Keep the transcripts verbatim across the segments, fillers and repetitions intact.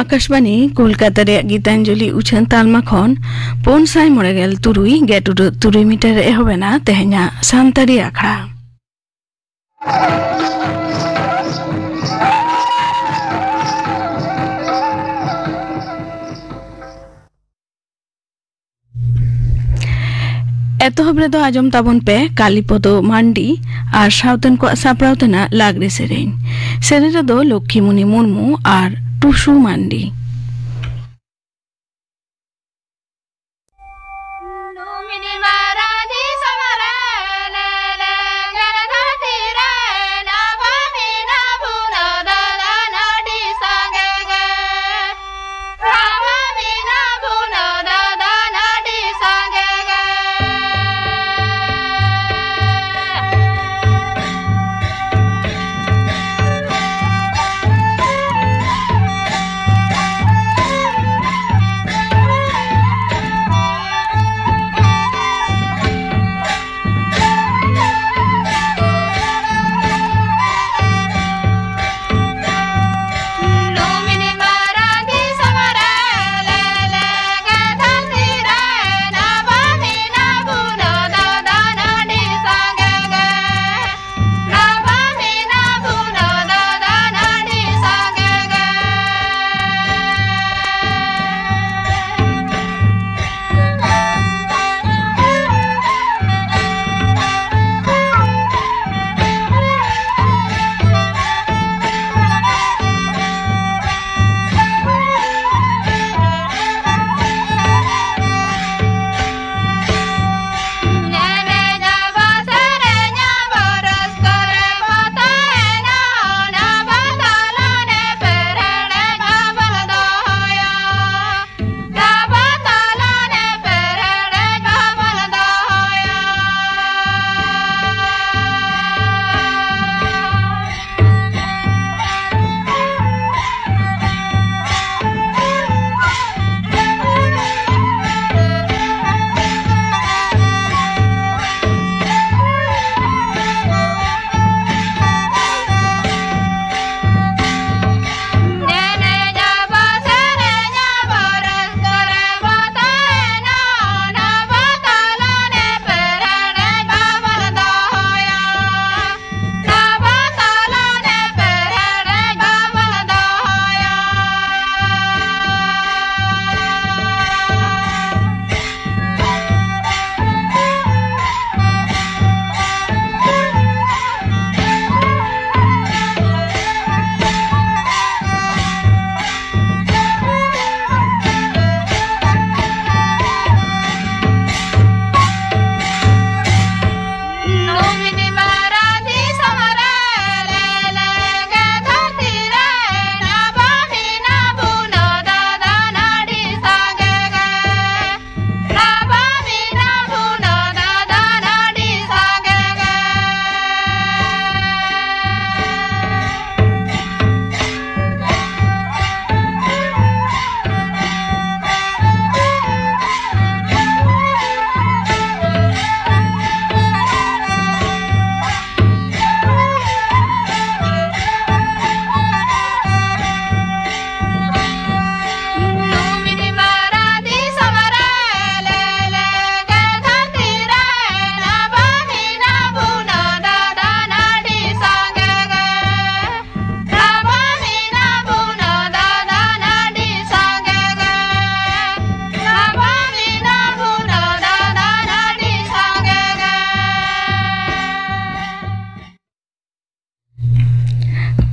ᱟᱠᱟᱥᱵᱟᱱᱤ ᱠᱳᱞᱠᱟᱛᱟ ᱨᱮᱭᱟᱜ ᱜᱤᱛᱟᱧᱡᱚᱞᱤ ᱩᱪᱷᱟᱹᱱ ᱛᱟᱞᱢᱟ ᱠᱷᱚᱱ ᱯᱩᱱ ᱥᱟᱭ ᱢᱚᱬᱮ ᱜᱮᱞ ᱛᱩᱨᱩᱭ ᱜᱮᱴ ᱩᱰᱟᱹᱜ ᱛᱩᱨᱩᱭ ᱢᱤᱴᱟᱨ ᱨᱮ ᱮᱦᱚᱵ ᱮᱱᱟ ᱛᱮᱦᱮᱧᱟᱜ ᱥᱟᱱᱛᱟᱲᱤ ᱟᱠᱷᱲᱟ᱾ ᱮᱛᱚᱦᱚᱵ ᱨᱮᱫᱚ ᱟᱸᱡᱚᱢ ᱛᱟᱵᱚᱱ ᱯᱮ ᱠᱟᱞᱤᱯᱚᱫᱚ ᱢᱟᱱᱰᱤ ᱟᱨ ᱥᱟᱶᱛᱮᱱ ᱠᱚᱣᱟᱜ ᱥᱟᱯᱲᱟᱣ ᱛᱮᱱᱟᱜ ᱞᱟᱜᱽᱲᱮ ᱥᱮᱨᱮᱧ᱾ ᱥᱮᱨᱮᱧ ᱨᱮᱫᱚ ᱞᱚᱠᱠᱷᱤᱢᱩᱱᱤ ᱢᱩᱨᱢᱩ ᱟᱨ ᱴᱩᱥᱩ ᱢᱟᱱᱰᱤ᱾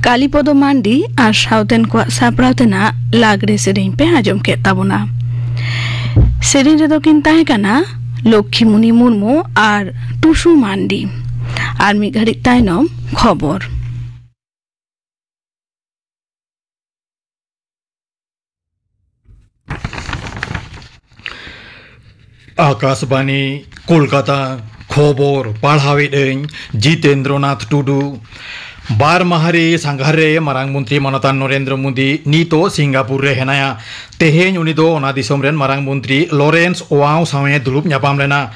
ᱠᱟᱞᱤᱯᱚᱫᱚ ᱢᱟᱱᱰᱤ ᱟᱨ ᱥᱟᱶᱛᱮᱱ ᱠᱚᱣᱟᱜ ᱥᱟᱯᱲᱟᱣ ᱛᱮᱱᱟᱜ ᱞᱟᱜᱽᱲᱮ ᱥᱮᱨᱮᱧ ᱯᱮ ᱟᱸᱡᱚᱢ ᱠᱮᱫ ᱛᱟᱵᱚᱱᱟ᱾ ᱥᱮᱨᱮᱧ ᱨᱮᱫᱚ ᱠᱤᱱ ᱛᱟᱦᱮᱸ ᱠᱟᱱᱟ ᱞᱚᱠᱠᱷᱤᱢᱩᱱᱤ ᱢᱩᱨᱢᱩ ᱟᱨ ᱴᱩᱥᱩ ᱢᱟᱱᱰᱤ᱾ ᱟᱨ ᱢᱤᱫ ᱜᱷᱟᱹᱲᱤᱡ ᱛᱟᱭᱱᱚᱢ ᱠᱷᱚᱵᱚᱨ᱾ ᱟᱠᱟᱥᱵᱟᱱᱤ, ᱠᱳᱞᱠᱟᱛᱟ᱾ ᱠᱷᱚᱵᱚᱨ ᱯᱟᱲᱦᱟᱣᱮᱫ ᱟᱹᱧ ᱡᱤᱛᱮᱱᱫᱨᱚᱱᱟᱛᱷ ᱴᱩᱰᱩ᱾ ᱵᱟᱨ ᱢᱟᱦᱟ ᱨᱮ ᱥᱟᱸᱜᱷᱟᱨ ᱨᱮ ᱢᱟᱨᱟᱝ ᱢᱚᱱᱛᱨᱤ ᱢᱟᱱᱚᱛᱟᱱ ᱱᱚᱨᱮᱱᱫᱨᱚ ᱢᱳᱫᱤ ᱱᱤᱛᱚᱜ ᱥᱤᱝᱜᱟᱯᱩᱨ ᱨᱮ ᱦᱮᱱᱟᱭᱟ᱾ ᱛᱮᱦᱮᱧ ᱩᱱᱤ ᱫᱚ ᱚᱱᱟ ᱫᱤᱥᱚᱢ ᱨᱮᱱ ᱢᱟᱨᱟᱝ ᱢᱚᱱᱛᱨᱤ ᱞᱚᱨᱮᱱᱥ ᱳᱣᱟᱣ ᱥᱟᱶ ᱮ ᱫᱩᱲᱩᱵ ᱧᱟᱯᱟᱢ ᱞᱮᱱᱟ᱾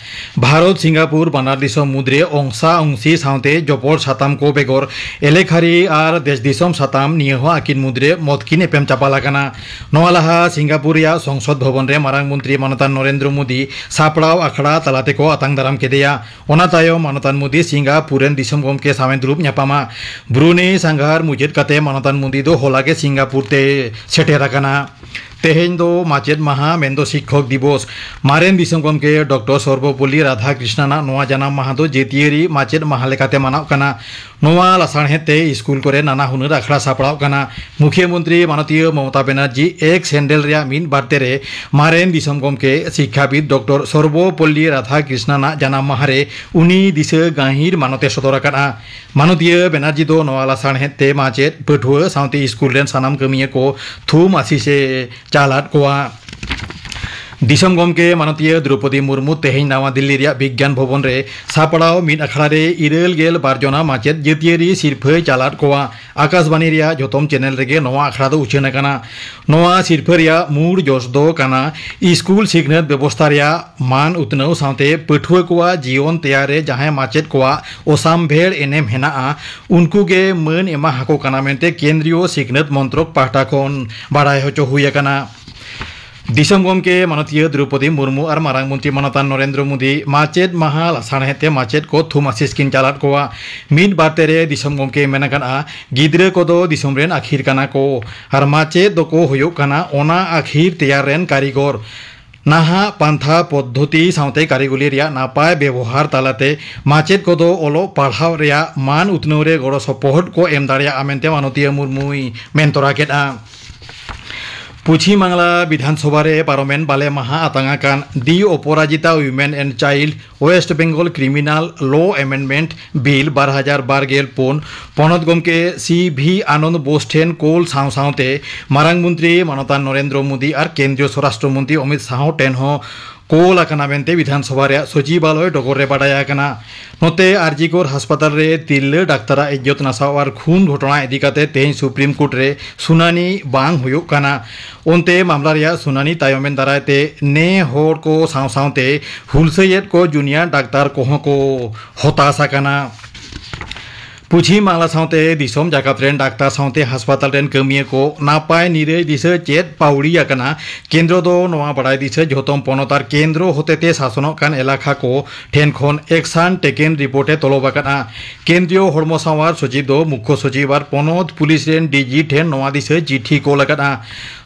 ᱵᱷᱟᱨᱚᱛ ᱥᱤᱝᱜᱟᱯᱩᱨ ᱵᱟᱱᱟᱨ ᱫᱤᱥᱚᱢ ᱢᱩᱫᱽᱨᱮ ᱚᱝᱥᱟ ᱚᱝᱥᱤ ᱥᱟᱶᱛᱮ ᱡᱚᱯᱚᱲ ᱥᱟᱛᱟᱢ ᱠᱚ ᱵᱮᱜᱚᱨ ᱮᱞᱮᱠᱷᱟᱨᱤ ᱟᱨ ᱫᱮᱥ ᱫᱤᱥᱚᱢ ᱥᱟᱛᱟᱢ ᱱᱤᱭᱟᱹ ᱦᱚᱸ ᱟᱹᱠᱤᱱ ᱢᱩᱫᱽᱨᱮ ᱢᱚᱛ ᱠᱤᱱ ᱮᱯᱮᱢ ᱪᱟᱯᱟᱞ ᱟᱠᱟᱱᱟ᱾ ᱱᱚᱣᱟ ᱞᱟᱦᱟ ᱥᱤᱝᱜᱟᱯᱩᱨ ᱨᱮᱭᱟᱜ ᱥᱚᱝᱥᱚᱫ ᱵᱷᱚᱵᱚᱱ ᱨᱮ ᱢᱟᱨᱟᱝ ᱢᱚᱱᱛᱨᱤ ᱢᱟᱱᱚᱛᱟᱱ ᱱᱚᱨᱮᱱᱫᱨᱚ ᱢᱳᱫᱤ ᱥᱟᱯᱲᱟᱣ ᱟᱠᱷᱲᱟ ᱛᱟᱞᱟ ᱛᱮᱠᱚ ᱟᱛᱟᱝ ᱫᱟᱨᱟᱢ ᱠᱮᱫᱮᱭᱟ᱾ ᱚᱱᱟ ᱛᱟᱭᱚᱢ ᱢᱟᱱᱚᱛᱟᱱ ᱢᱳᱫᱤ ᱥᱤᱝᱜᱟᱯᱩᱨ ᱨᱮᱱ ᱫᱤᱥᱚᱢ ᱜᱚᱢᱠᱮ ᱥᱟᱶ ᱮ ᱫᱩᱲᱩᱵ ᱧᱟᱯᱟᱢᱟ᱾ ᱵᱨᱩᱱᱮᱭ ᱥᱟᱸᱜᱷᱟᱨ ᱢᱩᱪᱟᱹᱫ ᱠᱟᱛᱮ ᱢᱟᱱᱚᱛᱟᱱ ᱢᱳᱫᱤ ᱫᱚ ᱦᱚᱞᱟ ᱜᱮ ᱥᱤᱝᱜᱟᱯᱩᱨ ᱛᱮ ᱥᱮᱴᱮᱨ ᱟᱠᱟᱱᱟ᱾ ᱛᱮᱦᱮᱧ ᱫᱚ ᱢᱟᱪᱮᱫ ᱢᱟᱦᱟ, ᱢᱮᱱᱫᱚ ᱥᱤᱠᱠᱷᱚᱠ ᱫᱤᱵᱚᱥ᱾ ᱢᱟᱨᱮᱱ ᱫᱤᱥᱚᱢ ᱜᱚᱢᱠᱮ ᱰᱚᱠᱴᱚᱨ ᱥᱚᱨᱵᱚᱯᱚᱞᱞᱤ ᱨᱟᱫᱷᱟᱠᱨᱤᱥᱱᱟᱱᱟᱜ ᱱᱚᱣᱟ ᱡᱟᱱᱟᱢ ᱢᱟᱦᱟ ᱫᱚ ᱡᱟᱹᱛᱤᱭᱟᱹᱨᱤ ᱢᱟᱪᱮᱫ ᱢᱟᱦᱟ ᱞᱮᱠᱟᱛᱮ ᱢᱟᱱᱟᱣ ᱠᱟᱱᱟ᱾ ᱱᱚᱣᱟ ᱞᱟᱥᱟᱲᱦᱮᱫ ᱛᱮ ᱥᱠᱩᱞ ᱠᱚᱨᱮ ᱱᱟᱱᱟ ᱦᱩᱱᱟᱹᱨ ᱟᱠᱷᱲᱟ ᱥᱟᱯᱲᱟᱣ ᱠᱟᱱᱟ᱾ ᱢᱩᱠᱷᱭᱟᱹ ᱢᱚᱱᱛᱨᱤ ᱢᱟᱱᱚᱛᱤᱭᱟᱹ ᱢᱚᱢᱚᱛᱟ ᱵᱮᱱᱟᱨᱡᱤ ᱮᱠᱥ ᱦᱮᱱᱰᱮᱞ ᱨᱮᱭᱟᱜ ᱢᱤᱫ ᱵᱟᱨᱛᱮ ᱨᱮ ᱢᱟᱨᱮᱱ ᱫᱤᱥᱚᱢ ᱜᱚᱢᱠᱮ ᱥᱤᱠᱠᱷᱟᱵᱤᱫ ᱰᱚᱠᱴᱚᱨ ᱥᱚᱨᱵᱚᱯᱚᱞᱞᱤ ᱨᱟᱫᱷᱟᱠᱨᱤᱥᱱᱟᱱᱟᱜ ᱡᱟᱱᱟᱢ ᱢᱟᱦᱟ ᱨᱮ ᱩᱱᱤ ᱫᱤᱥᱟᱹ ᱜᱟᱹᱦᱤᱨ ᱢᱟᱱᱚᱛ ᱮ ᱥᱚᱫᱚᱨ ᱟᱠᱟᱫᱼᱟ᱾ ᱢᱟᱱᱚᱛᱤᱭᱟᱹ ᱵᱮᱱᱟᱨᱡᱤ ᱫᱚ ᱱᱚᱣᱟ ᱞᱟᱥᱟᱲᱦᱮᱫ ᱛᱮ ᱢᱟᱪᱮᱫ, ᱯᱟᱹᱴᱷᱩᱣᱟᱹ ᱥᱟᱶᱛᱮ ᱥᱠᱩᱞ ᱨᱮᱱ ᱥᱟᱱᱟᱢ ᱠᱟᱹᱢᱤᱭᱟᱹ ᱠᱚ ᱛᱷᱩᱢ ᱟᱥᱤᱥ ᱮ ᱪᱟᱞ ᱟᱫ ᱠᱚᱣᱟ᱾ ᱫᱤᱥᱚᱢ ᱜᱚᱢᱠᱮ ᱢᱟᱱᱚᱛᱤᱭᱟᱹ ᱫᱨᱚᱣᱯᱚᱫᱤ ᱢᱩᱨᱢᱩ ᱛᱮᱦᱮᱧ ᱱᱟᱣᱟ ᱫᱤᱞᱞᱤ ᱨᱮᱭᱟᱜ ᱵᱤᱜᱽᱜᱟᱱ ᱵᱷᱚᱵᱚᱱ ᱨᱮ ᱥᱟᱯᱲᱟᱣ ᱢᱤᱫ ᱟᱠᱷᱲᱟ ᱨᱮ ᱤᱨᱟᱹᱞ ᱜᱮᱞ ᱵᱟᱨ ᱡᱚᱱᱟ ᱢᱟᱪᱮᱫ ᱡᱟᱹᱛᱤᱭᱟᱹᱨᱤ ᱥᱤᱨᱯᱷᱟᱹᱭ ᱪᱟᱞ ᱟᱫ ᱠᱚᱣᱟ᱾ ᱟᱠᱟᱥᱵᱟᱱᱤ ᱨᱮᱭᱟᱜ ᱡᱚᱛᱚᱢ ᱪᱮᱱᱮᱞ ᱨᱮᱜᱮ ᱱᱚᱣᱟ ᱟᱠᱷᱲᱟ ᱫᱚ ᱩᱪᱷᱟᱹᱱ ᱟᱠᱟᱱᱟ᱾ ᱱᱚᱣᱟ ᱥᱤᱨᱯᱷᱟᱹ ᱨᱮᱭᱟᱜ ᱢᱩᱲ ᱡᱚᱥ ᱫᱚ ᱠᱟᱱᱟ ᱥᱠᱩᱞ ᱥᱤᱠᱷᱱᱟᱹᱛ ᱵᱮᱵᱚᱥᱛᱷᱟ ᱨᱮᱭᱟᱜ ᱢᱟᱱ ᱩᱛᱱᱟᱹᱣ ᱥᱟᱶᱛᱮ ᱯᱟᱹᱴᱷᱩᱣᱟᱹ ᱠᱚᱣᱟᱜ ᱡᱤᱭᱚᱱ ᱛᱮᱭᱟᱨ ᱨᱮ ᱡᱟᱦᱟᱸᱭ ᱢᱟᱪᱮᱫ ᱠᱚᱣᱟᱜ ᱚᱥᱟᱢᱵᱷᱮᱲ ᱮᱱᱮᱢ ᱦᱮᱱᱟᱜᱼᱟ, ᱩᱱᱠᱩ ᱜᱮ ᱢᱟᱹᱱ ᱮᱢᱟ ᱟᱠᱚ ᱠᱟᱱᱟ ᱢᱮᱱᱛᱮ ᱠᱮᱱᱫᱨᱤᱭᱚ ᱥᱤᱠᱷᱱᱟᱹᱛ ᱢᱚᱱᱛᱨᱚᱠ ᱯᱟᱦᱴᱟ ᱠᱷᱚᱱ ᱵᱟᱲᱟᱭ ᱦᱚᱪᱚ ᱦᱩᱭ ᱟᱠᱟᱱᱟ᱾ ᱫᱤᱥᱚᱢ ᱜᱚᱢᱠᱮ ᱢᱟᱱᱚᱛᱤᱭᱟᱹ ᱫᱨᱚᱣᱯᱚᱫᱤ ᱢᱩᱨᱢᱩ ᱟᱨ ᱢᱟᱨᱟᱝ ᱢᱚᱱᱛᱨᱤ ᱢᱟᱱᱚᱛᱟᱱ ᱱᱚᱨᱮᱱᱫᱨᱚ ᱢᱳᱫᱤ ᱢᱟᱪᱮᱫ ᱢᱟᱦᱟ ᱞᱟᱥᱟᱲᱦᱮᱫ ᱛᱮ ᱢᱟᱪᱮᱫ ᱠᱚ ᱛᱷᱩᱢ ᱟᱥᱤᱥ ᱠᱤᱱ ᱪᱟᱞ ᱟᱫ ᱠᱚᱣᱟ᱾ ᱢᱤᱫ ᱵᱟᱨᱛᱮ ᱨᱮ ᱫᱤᱥᱚᱢ ᱜᱚᱢᱠᱮ ᱢᱮᱱ ᱟᱠᱟᱫᱼᱟ, ᱜᱤᱫᱽᱨᱟᱹ ᱠᱚᱫᱚ ᱫᱤᱥᱚᱢ ᱨᱮᱱ ᱟᱹᱠᱷᱤᱨ ᱠᱟᱱᱟ ᱠᱚ ᱟᱨ ᱢᱟᱪᱮᱫ ᱫᱚᱠᱚ ᱦᱩᱭᱩᱜ ᱠᱟᱱᱟ ᱚᱱᱟ ᱟᱹᱠᱷᱤᱨ ᱛᱮᱭᱟᱨ ᱨᱮᱱ ᱠᱟᱹᱨᱤᱜᱚᱨ᱾ ᱱᱟᱦᱟᱜ ᱯᱟᱱᱛᱷᱟ ᱯᱚᱫᱽᱫᱷᱚᱛᱤ ᱥᱟᱶᱛᱮ ᱠᱟᱹᱨᱤᱜᱚᱞᱤ ᱨᱮᱭᱟᱜ ᱱᱟᱯᱟᱭ ᱵᱮᱵᱚᱦᱟᱨ ᱛᱟᱞᱟᱛᱮ ᱢᱟᱪᱮᱫ ᱠᱚᱫᱚ ᱚᱞᱚᱜ ᱯᱟᱲᱦᱟᱣ ᱨᱮᱭᱟᱜ ᱢᱟᱱ ᱩᱛᱱᱟᱹᱣ ᱨᱮ ᱜᱚᱲᱚ ᱥᱚᱯᱚᱦᱚᱫ ᱠᱚ ᱮᱢ ᱫᱟᱲᱮᱭᱟᱜᱼᱟ ᱢᱮᱱᱛᱮ ᱢᱟᱱᱚᱛᱤᱭᱟᱹ ᱢᱩᱨᱢᱩᱭ ᱢᱮᱱ ᱛᱚᱨᱟ ᱠᱮᱫᱼᱟ᱾ ᱯᱚᱪᱷᱤᱢ ᱵᱟᱝᱞᱟ ᱵᱤᱫᱷᱟᱱ ᱥᱚᱵᱷᱟ ᱨᱮ ᱯᱟᱨᱚᱢᱮᱱ ᱵᱟᱞᱮ ᱢᱟᱦᱟ ᱟᱛᱟᱝ ᱟᱠᱟᱱ the Aparajita women and child west Bengal criminal law amendment bill ᱵᱟᱨ ᱦᱟᱡᱟᱨ ᱵᱟᱨ ᱜᱮᱞ ᱯᱩᱱ ᱯᱚᱱᱚᱛ ᱜᱚᱢᱠᱮ ᱥᱤ ᱵᱷᱤ ᱟᱱᱚᱱᱫ ᱵᱳᱥ ᱴᱷᱮᱱ ᱠᱳᱞ ᱥᱟᱶ ᱥᱟᱶᱛᱮ ᱢᱟᱨᱟᱝ ᱢᱚᱱᱛᱨᱤ ᱢᱟᱱᱚᱛᱟᱱ ᱱᱚᱨᱮᱱᱫᱨᱚ ᱢᱳᱫᱤ ᱟᱨ ᱠᱮᱱᱫᱨᱤᱭᱚ ᱥᱚᱨᱟᱥᱴᱨᱚ ᱢᱚᱱᱛᱨᱤ ᱚᱢᱤᱛ ᱥᱟᱦᱚ ᱴᱷᱮᱱ ᱦᱚᱸ ᱠᱳᱞ ᱟᱠᱟᱱᱟ ᱢᱮᱱᱛᱮ ᱵᱤᱫᱷᱟᱱ ᱥᱚᱵᱷᱟ ᱨᱮᱭᱟᱜ ᱥᱚᱪᱤᱵᱟᱞᱚᱭ ᱰᱚᱜᱚᱨ ᱨᱮ ᱵᱟᱰᱟᱭ ᱟᱠᱟᱱᱟ᱾ ᱱᱚᱛᱮ ᱟᱨᱡᱤᱠᱚᱨ ᱦᱟᱥᱯᱟᱛᱟᱞ ᱨᱮ ᱛᱤᱨᱞᱟᱹ ᱰᱟᱠᱛᱟᱨᱟᱜ ᱤᱡᱽᱡᱚᱛ ᱱᱟᱥᱟᱣ ᱟᱨ ᱠᱷᱩᱱ ᱜᱷᱚᱴᱚᱱᱟ ᱤᱫᱤ ᱠᱟᱛᱮ ᱛᱮᱦᱮᱧ ᱥᱩᱯᱨᱤᱢ ᱠᱳᱨᱴ ᱨᱮ ᱥᱩᱱᱟᱱᱤ ᱵᱟᱝ ᱦᱩᱭᱩᱜ ᱠᱟᱱᱟ᱾ ᱚᱱᱛᱮ ᱢᱟᱢᱞᱟ ᱨᱮᱭᱟᱜ ᱥᱩᱱᱟᱱᱤ ᱛᱟᱭᱚᱢᱮᱱ ᱫᱟᱨᱟᱭ ᱛᱮ ᱱᱮ ᱦᱚᱲ ᱠᱚ ᱥᱟᱶ ᱥᱟᱶᱛᱮ ᱦᱩᱞᱥᱟᱹᱭᱮᱫ ᱠᱚ ᱡᱩᱱᱤᱭᱟᱨ ᱰᱟᱠᱛᱟᱨ ᱠᱚᱦᱚᱸ ᱠᱚ ᱦᱚᱛᱟᱥ ᱟᱠᱟᱱᱟ᱾ ᱯᱚᱪᱷᱤᱢ ᱵᱟᱝᱞᱟ ᱥᱟᱶᱛᱮ ᱫᱤᱥᱚᱢ ᱡᱟᱠᱟᱛ ᱨᱮᱱ ᱰᱟᱠᱛᱟᱨ ᱥᱟᱶᱛᱮ ᱦᱟᱥᱯᱟᱛᱟᱞ ᱨᱮᱱ ᱠᱟᱹᱢᱤᱭᱟᱹ ᱠᱚ ᱱᱟᱯᱟᱭ ᱱᱤᱨᱟᱹᱭ ᱫᱤᱥᱟᱹ ᱪᱮᱫ ᱯᱟᱹᱣᱲᱤ ᱟᱠᱟᱱᱟ? ᱠᱮᱱᱫᱨᱚ ᱫᱚ ᱱᱚᱣᱟ ᱵᱟᱲᱟᱭ ᱫᱤᱥᱟᱹ ᱡᱷᱚᱛᱚᱢ ᱯᱚᱱᱚᱛ ᱟᱨ ᱠᱮᱱᱫᱨᱚ ᱦᱚᱛᱮᱛᱮ ᱥᱟᱥᱚᱱᱚᱜ ᱠᱟᱱ ᱮᱞᱟᱠᱟ ᱠᱚ ᱴᱷᱮᱱ ᱠᱷᱚᱱ ᱮᱠᱥᱟᱱ ᱴᱮᱠᱮᱱ ᱨᱤᱯᱳᱨᱴ ᱮ ᱛᱚᱞᱚᱵ ᱟᱠᱟᱫᱼᱟ᱾ ᱠᱮᱱᱫᱨᱤᱭᱚ ᱦᱚᱲᱢᱚ ᱥᱟᱶᱟᱨ ᱥᱚᱪᱤᱵᱽ ᱫᱚ ᱢᱩᱠᱠᱷᱚ ᱥᱚᱪᱤᱵᱽ ᱟᱨ ᱯᱚᱱᱚᱛ ᱯᱩᱞᱤᱥ ᱨᱮᱱ ᱰᱤ ᱡᱤ ᱴᱷᱮᱱ ᱱᱚᱣᱟ ᱫᱤᱥᱟᱹ ᱪᱤᱴᱷᱤ ᱠᱳᱞ ᱟᱠᱟᱫᱼᱟ᱾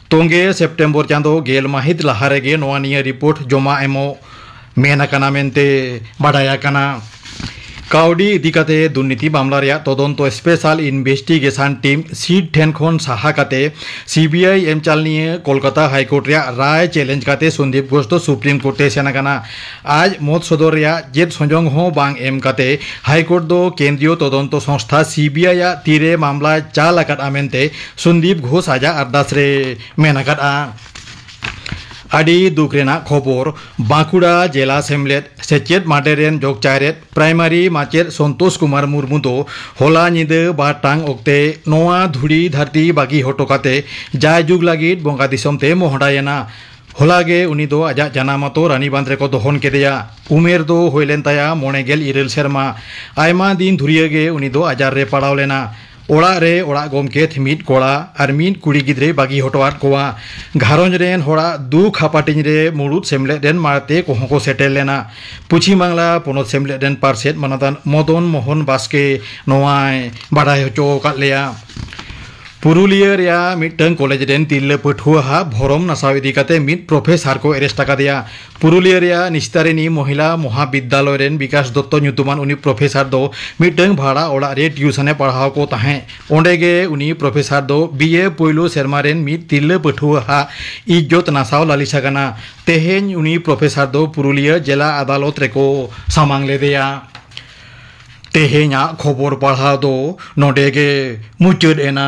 ᱛᱚᱝᱜᱮ ᱥᱮᱯᱴᱮᱢᱵᱚᱨ ᱪᱟᱸᱫᱚ ᱜᱮᱞ ᱢᱟᱹᱦᱤᱛ ᱞᱟᱦᱟ ᱨᱮᱜᱮ ᱱᱚᱣᱟ ᱱᱤᱭᱟᱹ ᱨᱤᱯᱳᱨᱴ ᱡᱚᱢᱟ ᱮᱢᱚᱜ ᱢᱮᱱ ᱟᱠᱟᱱᱟ ᱢᱮᱱᱛᱮ ᱵᱟᱰᱟᱭ ᱟᱠᱟᱱᱟ᱾ ᱠᱟᱹᱣᱰᱤ ᱤᱫᱤ ᱠᱟᱛᱮ ᱫᱩᱨᱱᱤᱛᱤ ᱢᱟᱢᱞᱟ ᱨᱮᱭᱟᱜ ᱛᱚᱫᱚᱱᱛᱚ ᱥᱯᱮᱥᱟᱞ ᱤᱱᱵᱷᱮᱥᱴᱤᱜᱮᱥᱚᱱ ᱴᱤᱢ ᱥᱤᱴ ᱴᱷᱮᱱ ᱠᱷᱚᱱ ᱥᱟᱦᱟ ᱠᱟᱛᱮ ᱥᱤ ᱵᱤ ᱟᱭ ᱮᱢ ᱪᱟᱞ ᱱᱤᱭᱟᱹ ᱠᱳᱞᱠᱟᱛᱟ ᱦᱟᱭ ᱠᱳᱨᱴ ᱨᱮᱭᱟᱜ ᱨᱟᱭ ᱪᱮᱞᱮᱧᱡᱽ ᱠᱟᱛᱮ ᱥᱚᱱᱫᱤᱯ ᱜᱷᱳᱥ ᱫᱚ ᱥᱩᱯᱨᱤᱢ ᱠᱳᱨᱴ ᱮ ᱥᱮᱱ ᱟᱠᱟᱱᱟ᱾ ᱟᱡ ᱢᱚᱛ ᱥᱚᱫᱚᱨ ᱨᱮᱭᱟᱜ ᱪᱮᱫ ᱥᱚᱸᱡᱚᱝ ᱦᱚᱸ ᱵᱟᱝ ᱮᱢ ᱠᱟᱛᱮ ᱦᱟᱭ ᱠᱳᱨᱴ ᱫᱚ ᱠᱮᱱᱫᱨᱤᱭᱚ ᱛᱚᱫᱚᱱᱛᱚ ᱥᱚᱝᱥᱛᱷᱟ ᱥᱤ ᱵᱤ ᱟᱭ ᱟᱜ ᱛᱤᱨᱮ ᱢᱟᱢᱞᱟ ᱪᱟᱞ ᱟᱠᱟᱫᱼᱟ ᱢᱮᱱᱛᱮ ᱥᱚᱱᱫᱤᱯ ᱜᱷᱳᱥ ᱟᱡᱟᱜ ᱟᱨᱫᱟᱥ ᱨᱮ ᱢᱮᱱ ᱟᱠᱟᱫᱼᱟ᱾ ᱟᱹᱰᱤ ᱫᱩᱠ ᱨᱮᱱᱟᱜ ᱠᱷᱚᱵᱚᱨ, ᱵᱟᱸᱠᱩᱲᱟ ᱡᱮᱞᱟ ᱥᱮᱢᱞᱮᱫ ᱥᱮᱪᱮᱫ ᱢᱟᱰᱮ ᱨᱮᱱ ᱡᱚᱜᱽ ᱪᱟᱭᱨᱮᱛ ᱯᱨᱟᱭᱢᱟᱨᱤ ᱢᱟᱪᱮᱫ ᱥᱚᱱᱛᱳᱥ ᱠᱩᱢᱟᱨ ᱢᱩᱨᱢᱩ ᱫᱚ ᱦᱚᱞᱟ ᱧᱤᱫᱟᱹ ᱵᱟᱨ ᱴᱟᱲᱟᱝ ᱚᱠᱛᱮ ᱱᱚᱣᱟ ᱫᱷᱩᱲᱤ ᱫᱷᱟᱹᱨᱛᱤ ᱵᱟᱹᱜᱤ ᱦᱚᱴᱚ ᱠᱟᱛᱮ ᱡᱟᱭᱡᱩᱜᱽ ᱞᱟᱹᱜᱤᱫ ᱵᱚᱸᱜᱟ ᱫᱤᱥᱚᱢ ᱛᱮ ᱢᱚᱦᱰᱟᱭᱮᱱᱟ᱾ ᱦᱚᱞᱟ ᱜᱮ ᱩᱱᱤ ᱫᱚ ᱟᱡᱟᱜ ᱡᱟᱱᱟᱢ ᱟᱛᱳ ᱨᱟᱱᱤᱵᱟᱸᱫᱷ ᱨᱮᱠᱚ ᱫᱚᱦᱚᱱ ᱠᱮᱫᱮᱭᱟ᱾ ᱩᱢᱮᱨ ᱫᱚ ᱦᱩᱭ ᱞᱮᱱ ᱛᱟᱭᱟ ᱢᱚᱬᱮ ᱜᱮᱞ ᱤᱨᱟᱹᱞ ᱥᱮᱨᱢᱟ᱾ ᱟᱭᱢᱟ ᱫᱤᱱ ᱫᱷᱩᱨᱤᱭᱟᱹ ᱜᱮ ᱩᱱᱤ ᱫᱚ ᱟᱡᱟᱨ ᱨᱮ ᱯᱟᱲᱟᱣ ᱞᱮᱱᱟ᱾ ᱚᱲᱟᱜ ᱨᱮ ᱚᱲᱟᱜ ᱜᱚᱢᱠᱮᱛ ᱢᱤᱫ ᱠᱚᱲᱟ ᱟᱨ ᱢᱤᱫ ᱠᱩᱲᱤ ᱜᱤᱫᱽᱨᱟᱹᱭ ᱵᱟᱹᱜᱤ ᱦᱚᱴᱚᱣᱟᱫ ᱠᱚᱣᱟ᱾ ᱜᱷᱟᱨᱚᱸᱡᱽ ᱨᱮᱱ ᱦᱚᱲᱟᱜ ᱫᱩᱠ ᱦᱟᱯᱟᱴᱤᱧ ᱨᱮ ᱢᱩᱲᱩᱫ ᱥᱮᱢᱞᱮᱫ ᱨᱮᱱ ᱢᱟᱲᱛᱮ ᱠᱚᱦᱚᱸ ᱠᱚ ᱥᱮᱴᱮᱨ ᱞᱮᱱᱟ᱾ ᱯᱚᱪᱷᱤᱢ ᱵᱟᱝᱞᱟ ᱯᱚᱱᱚᱛ ᱥᱮᱢᱞᱮᱫ ᱨᱮᱱ ᱯᱟᱨᱥᱮᱛ ᱢᱟᱱᱚᱛᱟᱱ ᱢᱚᱫᱚᱱ ᱢᱳᱦᱚᱱ ᱵᱟᱥᱠᱮ ᱱᱚᱣᱟᱭ ᱵᱟᱰᱟᱭ ᱦᱚᱪᱚ ᱟᱠᱟᱫ ᱞᱮᱭᱟ᱾ ᱯᱩᱨᱩᱞᱤᱭᱟᱹ ᱨᱮᱭᱟᱜ ᱢᱤᱫᱴᱟᱝ ᱠᱚᱞᱮᱡᱽ ᱨᱮᱱ ᱛᱤᱨᱞᱟᱹ ᱯᱟᱹᱴᱷᱩᱣᱟᱹ ᱦᱟᱜ ᱵᱷᱚᱨᱚᱢ ᱱᱟᱥᱟᱣ ᱤᱫᱤ ᱠᱟᱛᱮ ᱢᱤᱫ ᱯᱨᱚᱯᱷᱮᱥᱟᱨ ᱠᱚ ᱮᱨᱮᱥᱴ ᱟᱠᱟᱫᱮᱭᱟ᱾ ᱯᱩᱨᱩᱞᱤᱭᱟᱹ ᱨᱮᱭᱟᱜ ᱱᱤᱥᱛᱟᱨᱤᱱᱤ ᱢᱚᱦᱤᱞᱟ ᱢᱚᱦᱟᱵᱤᱫᱽᱫᱟᱞᱚᱭ ᱨᱮᱱ ᱵᱤᱠᱟᱥ ᱫᱚᱛᱛᱚ ᱧᱩᱛᱩᱢᱟᱱ ᱩᱱᱤ ᱯᱨᱚᱯᱷᱮᱥᱟᱨ ᱫᱚ ᱢᱤᱫᱴᱟᱝ ᱵᱷᱟᱲᱟ ᱚᱲᱟᱜ ᱨᱮ ᱴᱤᱭᱩᱥᱚᱱ ᱮ ᱯᱟᱲᱦᱟᱣ ᱠᱚ ᱛᱟᱦᱮᱸᱫ᱾ ᱚᱸᱰᱮ ᱜᱮ ᱩᱱᱤ ᱯᱨᱚᱯᱷᱮᱥᱟᱨ ᱫᱚ ᱵᱤ ᱮ ᱯᱳᱭᱞᱳ ᱥᱮᱨᱢᱟ ᱨᱮᱱ ᱢᱤᱫ ᱛᱤᱨᱞᱟᱹ ᱯᱟᱹᱴᱷᱩᱣᱟᱹ ᱦᱟᱜ ᱤᱡᱽᱡᱚᱛ ᱱᱟᱥᱟᱣ ᱞᱟᱹᱞᱤᱥ ᱟᱠᱟᱱᱟ᱾ ᱛᱮᱦᱮᱧ ᱩᱱᱤ ᱯᱨᱚᱯᱷᱮᱥᱟᱨ ᱫᱚ ᱯᱩᱨᱩᱞᱤᱭᱟᱹ ᱡᱮᱞᱟ ᱟᱫᱟᱞᱚᱛ ᱨᱮᱠᱚ ᱥᱟᱢᱟᱝ ᱞᱮᱫᱮᱭᱟ᱾ ᱛᱮᱦᱮᱧᱟᱜ ᱠᱷᱚᱵᱚᱨ ᱯᱟᱲᱦᱟᱣ ᱫᱚ ᱱᱚᱰᱮ ᱜᱮ ᱢᱩᱪᱟᱹᱫ ᱮᱱᱟ᱾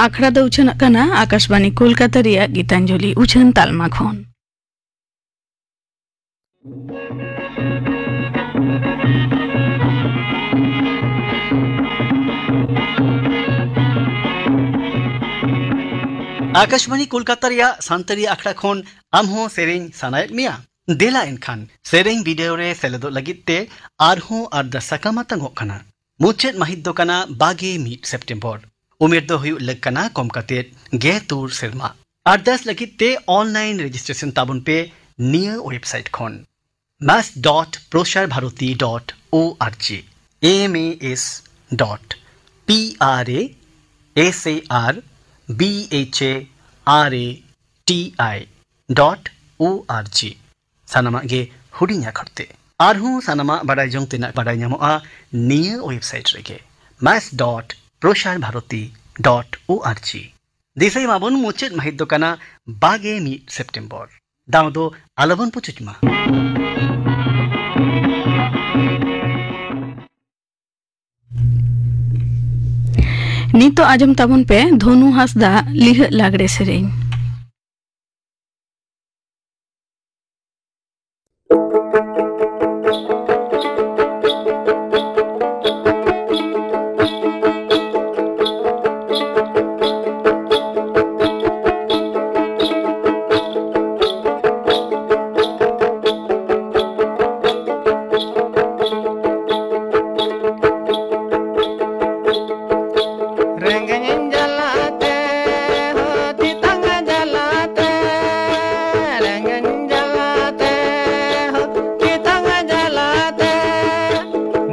ᱟᱠᱷᱲᱟ ᱫᱚ ᱩᱪᱷᱟᱹᱱᱚᱜ ᱠᱟᱱᱟ ᱟᱠᱟᱥᱵᱟᱬᱤ ᱠᱳᱞᱠᱟᱛᱟ ᱨᱮᱭᱟᱜ ᱜᱤᱛᱟᱧᱡᱚᱞᱤ ᱩᱪᱷᱟᱹᱱ ᱛᱟᱞᱢᱟ ᱠᱷᱚᱱ᱾ ᱟᱠᱟᱥᱵᱟᱬᱤ ᱠᱳᱞᱠᱟᱛᱟ ᱨᱮᱭᱟᱜ ᱥᱟᱱᱛᱟᱲᱤ ᱟᱠᱷᱲᱟ ᱠᱷᱚᱱ ᱟᱢ ᱦᱚᱸ ᱥᱮᱨᱮᱧ ᱥᱟᱱᱟᱭᱮᱫ ᱢᱮᱭᱟ? ᱫᱮᱞᱟ ᱮᱱᱠᱷᱟᱱ ᱥᱮᱨᱮᱧ ᱵᱤᱰᱟᱹᱣ ᱨᱮ ᱥᱮᱞᱮᱫᱚᱜ ᱞᱟᱹᱜᱤᱫ ᱛᱮ ᱟᱨᱦᱚᱸ ᱟᱨᱫᱟᱥ ᱥᱟᱠᱟᱢ ᱟᱛᱟᱝᱚᱜ ᱠᱟᱱᱟ᱾ ᱢᱩᱪᱟᱹᱫ ᱢᱟᱹᱦᱤᱛ ᱫᱚ ᱠᱟᱱᱟ ᱵᱟᱜᱮ ᱢᱤᱫ ᱥᱮᱯᱴᱮᱢᱵᱚᱨ᱾ ᱩᱢᱮᱨ ᱫᱚ ᱦᱩᱭᱩᱜ ᱞᱟᱹᱠ ᱠᱟᱱᱟ ᱠᱚᱢ ᱠᱟᱛᱮ ᱜᱮ ᱛᱩᱨ ᱥᱮᱨᱢᱟ᱾ ᱟᱨᱫᱟᱥ ᱞᱟᱹᱜᱤᱫ ᱛᱮ online registration ᱛᱟᱵᱚᱱ ᱯᱮ ᱱᱤᱭᱟᱹ website ᱠᱷᱚᱱ, mass dot prosar bharati dot org, M A S dot P R A S A R B H A R A T I dot org᱾ ᱥᱟᱱᱟᱢᱟᱜ ᱜᱮ ᱦᱩᱰᱤᱧ ᱟᱠᱷᱚᱨ ᱛᱮ᱾ ᱟᱨᱦᱚᱸ ᱥᱟᱱᱟᱢᱟᱜ ᱵᱟᱰᱟᱭ ᱡᱚᱝ ᱛᱮᱱᱟᱜ ᱵᱟᱰᱟᱭ ᱧᱟᱢᱚᱜᱼᱟ ᱱᱤᱭᱟᱹ website ᱨᱮᱜᱮ, mass dot prosar bharati dot org᱾ ᱫᱤᱥᱟᱹᱭ ᱢᱟᱵᱚᱱ, ᱢᱩᱪᱟᱹᱫ ᱢᱟᱹᱦᱤᱛ ᱫᱚ ᱠᱟᱱᱟ ᱵᱟᱜᱮ ᱢᱤᱫ ᱥᱮᱯᱴᱮᱢᱵᱚᱨ᱾ ᱫᱟᱣ ᱫᱚ ᱟᱞᱚᱵᱚᱱ ᱯᱩᱪᱩᱡ ᱢᱟ᱾ ᱱᱤᱛᱚᱜ ᱟᱸᱡᱚᱢ ᱛᱟᱵᱚᱱ ᱯᱮ ᱫᱷᱚᱱᱩ ᱦᱟᱸᱥᱫᱟ ᱞᱤᱦᱟᱹᱜ ᱞᱟᱜᱽᱲᱮ ᱥᱮᱨᱮᱧ᱾ ᱨᱮᱸᱜᱮᱡ ᱡᱟᱞᱟᱛᱮ ᱦᱚᱸ ᱛᱮᱛᱟᱝ ᱡᱟᱞᱟᱛᱮ, ᱨᱮᱸᱜᱮᱡ ᱡᱟᱞᱟᱛᱮ ᱦᱚᱸ ᱛᱮᱛᱟᱝ ᱡᱟᱞᱟᱛᱮ,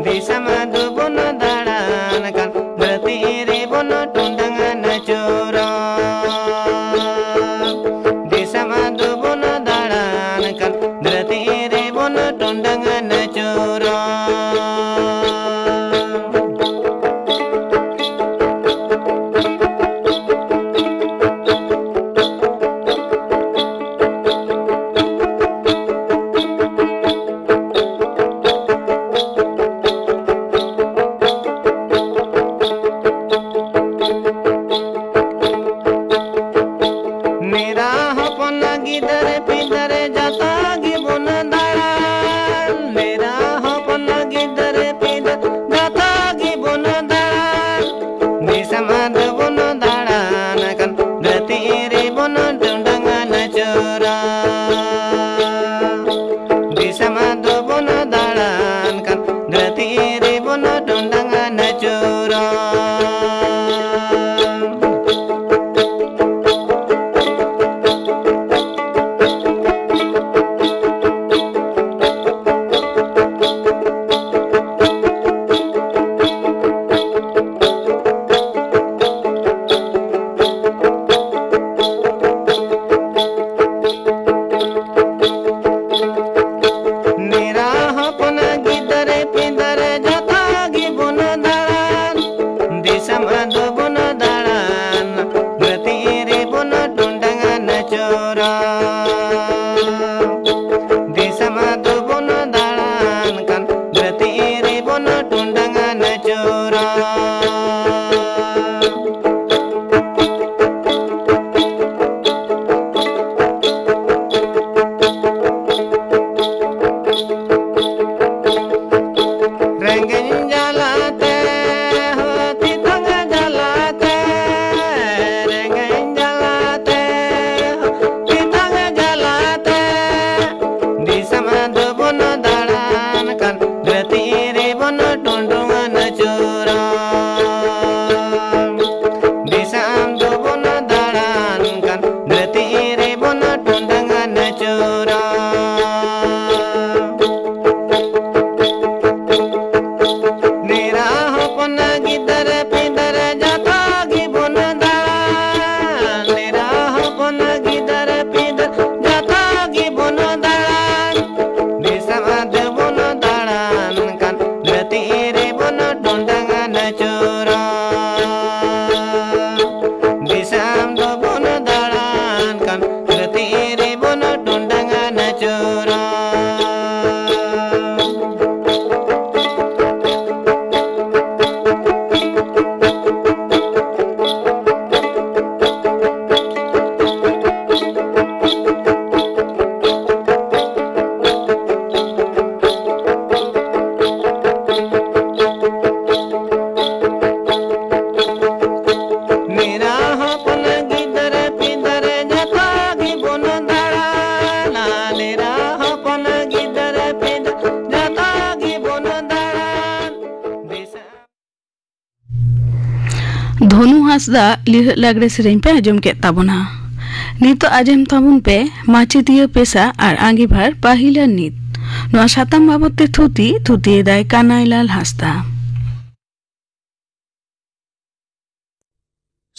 ᱫᱤᱥᱚᱢ ᱫᱚᱵᱚᱱ ᱫᱟᱬᱟᱱ ᱠᱟᱱ᱾ ᱜᱤᱫᱟᱹᱨ ᱯᱤᱫᱟᱹᱨ ᱡᱚᱛᱚ ᱜᱮᱵᱚᱱ ᱫᱟᱬᱟᱱ, ᱢᱮᱨᱟ ᱦᱚᱯᱚᱱ ᱜᱤᱫᱟᱹᱨ ᱯᱤᱫᱟᱹᱨ ᱡᱚᱛᱚ ᱜᱮᱵᱚᱱ ᱫᱟᱬᱟᱱ᱾ ᱫᱤᱥᱚᱢ ᱫᱚᱵᱚᱱ ᱫᱟᱬᱟᱱ ᱠᱷᱟᱱ, ᱫᱷᱟᱹᱨᱛᱤ ᱨᱮᱵᱚᱱ ᱴᱚᱸᱰᱟᱝ ᱟᱹᱪᱩᱨᱟ᱾ ᱫᱤᱥᱚᱢ ᱫᱚᱵᱚᱱ ᱫᱟᱬᱟᱱ ᱠᱷᱟᱱ, ᱫᱷᱟᱹᱨᱛᱤ ᱨᱮᱵᱚᱱ ᱴᱚᱸᱰᱟᱝ ᱟᱹᱪᱩᱨᱟ᱾ ᱦᱟᱸᱥᱫᱟᱜ ᱞᱤᱦᱟᱹᱜ ᱞᱟᱜᱽᱲᱮ ᱥᱮᱨᱮᱧ ᱯᱮ ᱟᱸᱡᱚᱢ ᱠᱮᱫ ᱛᱟᱵᱚᱱᱟ᱾ ᱱᱤᱛᱚᱜ ᱟᱸᱡᱚᱢ ᱛᱟᱵᱚᱱ ᱯᱮ ᱢᱟᱪᱮᱛᱤᱭᱟᱹ ᱯᱮᱥᱟ ᱟᱨ ᱟᱸᱜᱤᱵᱷᱟᱨ ᱯᱟᱹᱦᱤᱞ ᱟᱨ ᱱᱤᱛ᱾ ᱱᱚᱣᱟ ᱥᱟᱛᱟᱢ ᱵᱟᱵᱚᱛ ᱛᱮ ᱛᱷᱩᱛᱤ, ᱛᱷᱩᱛᱤᱭᱮᱫᱟᱭ ᱠᱟᱱᱟᱭᱞᱟᱞ ᱦᱟᱸᱥᱫᱟ᱾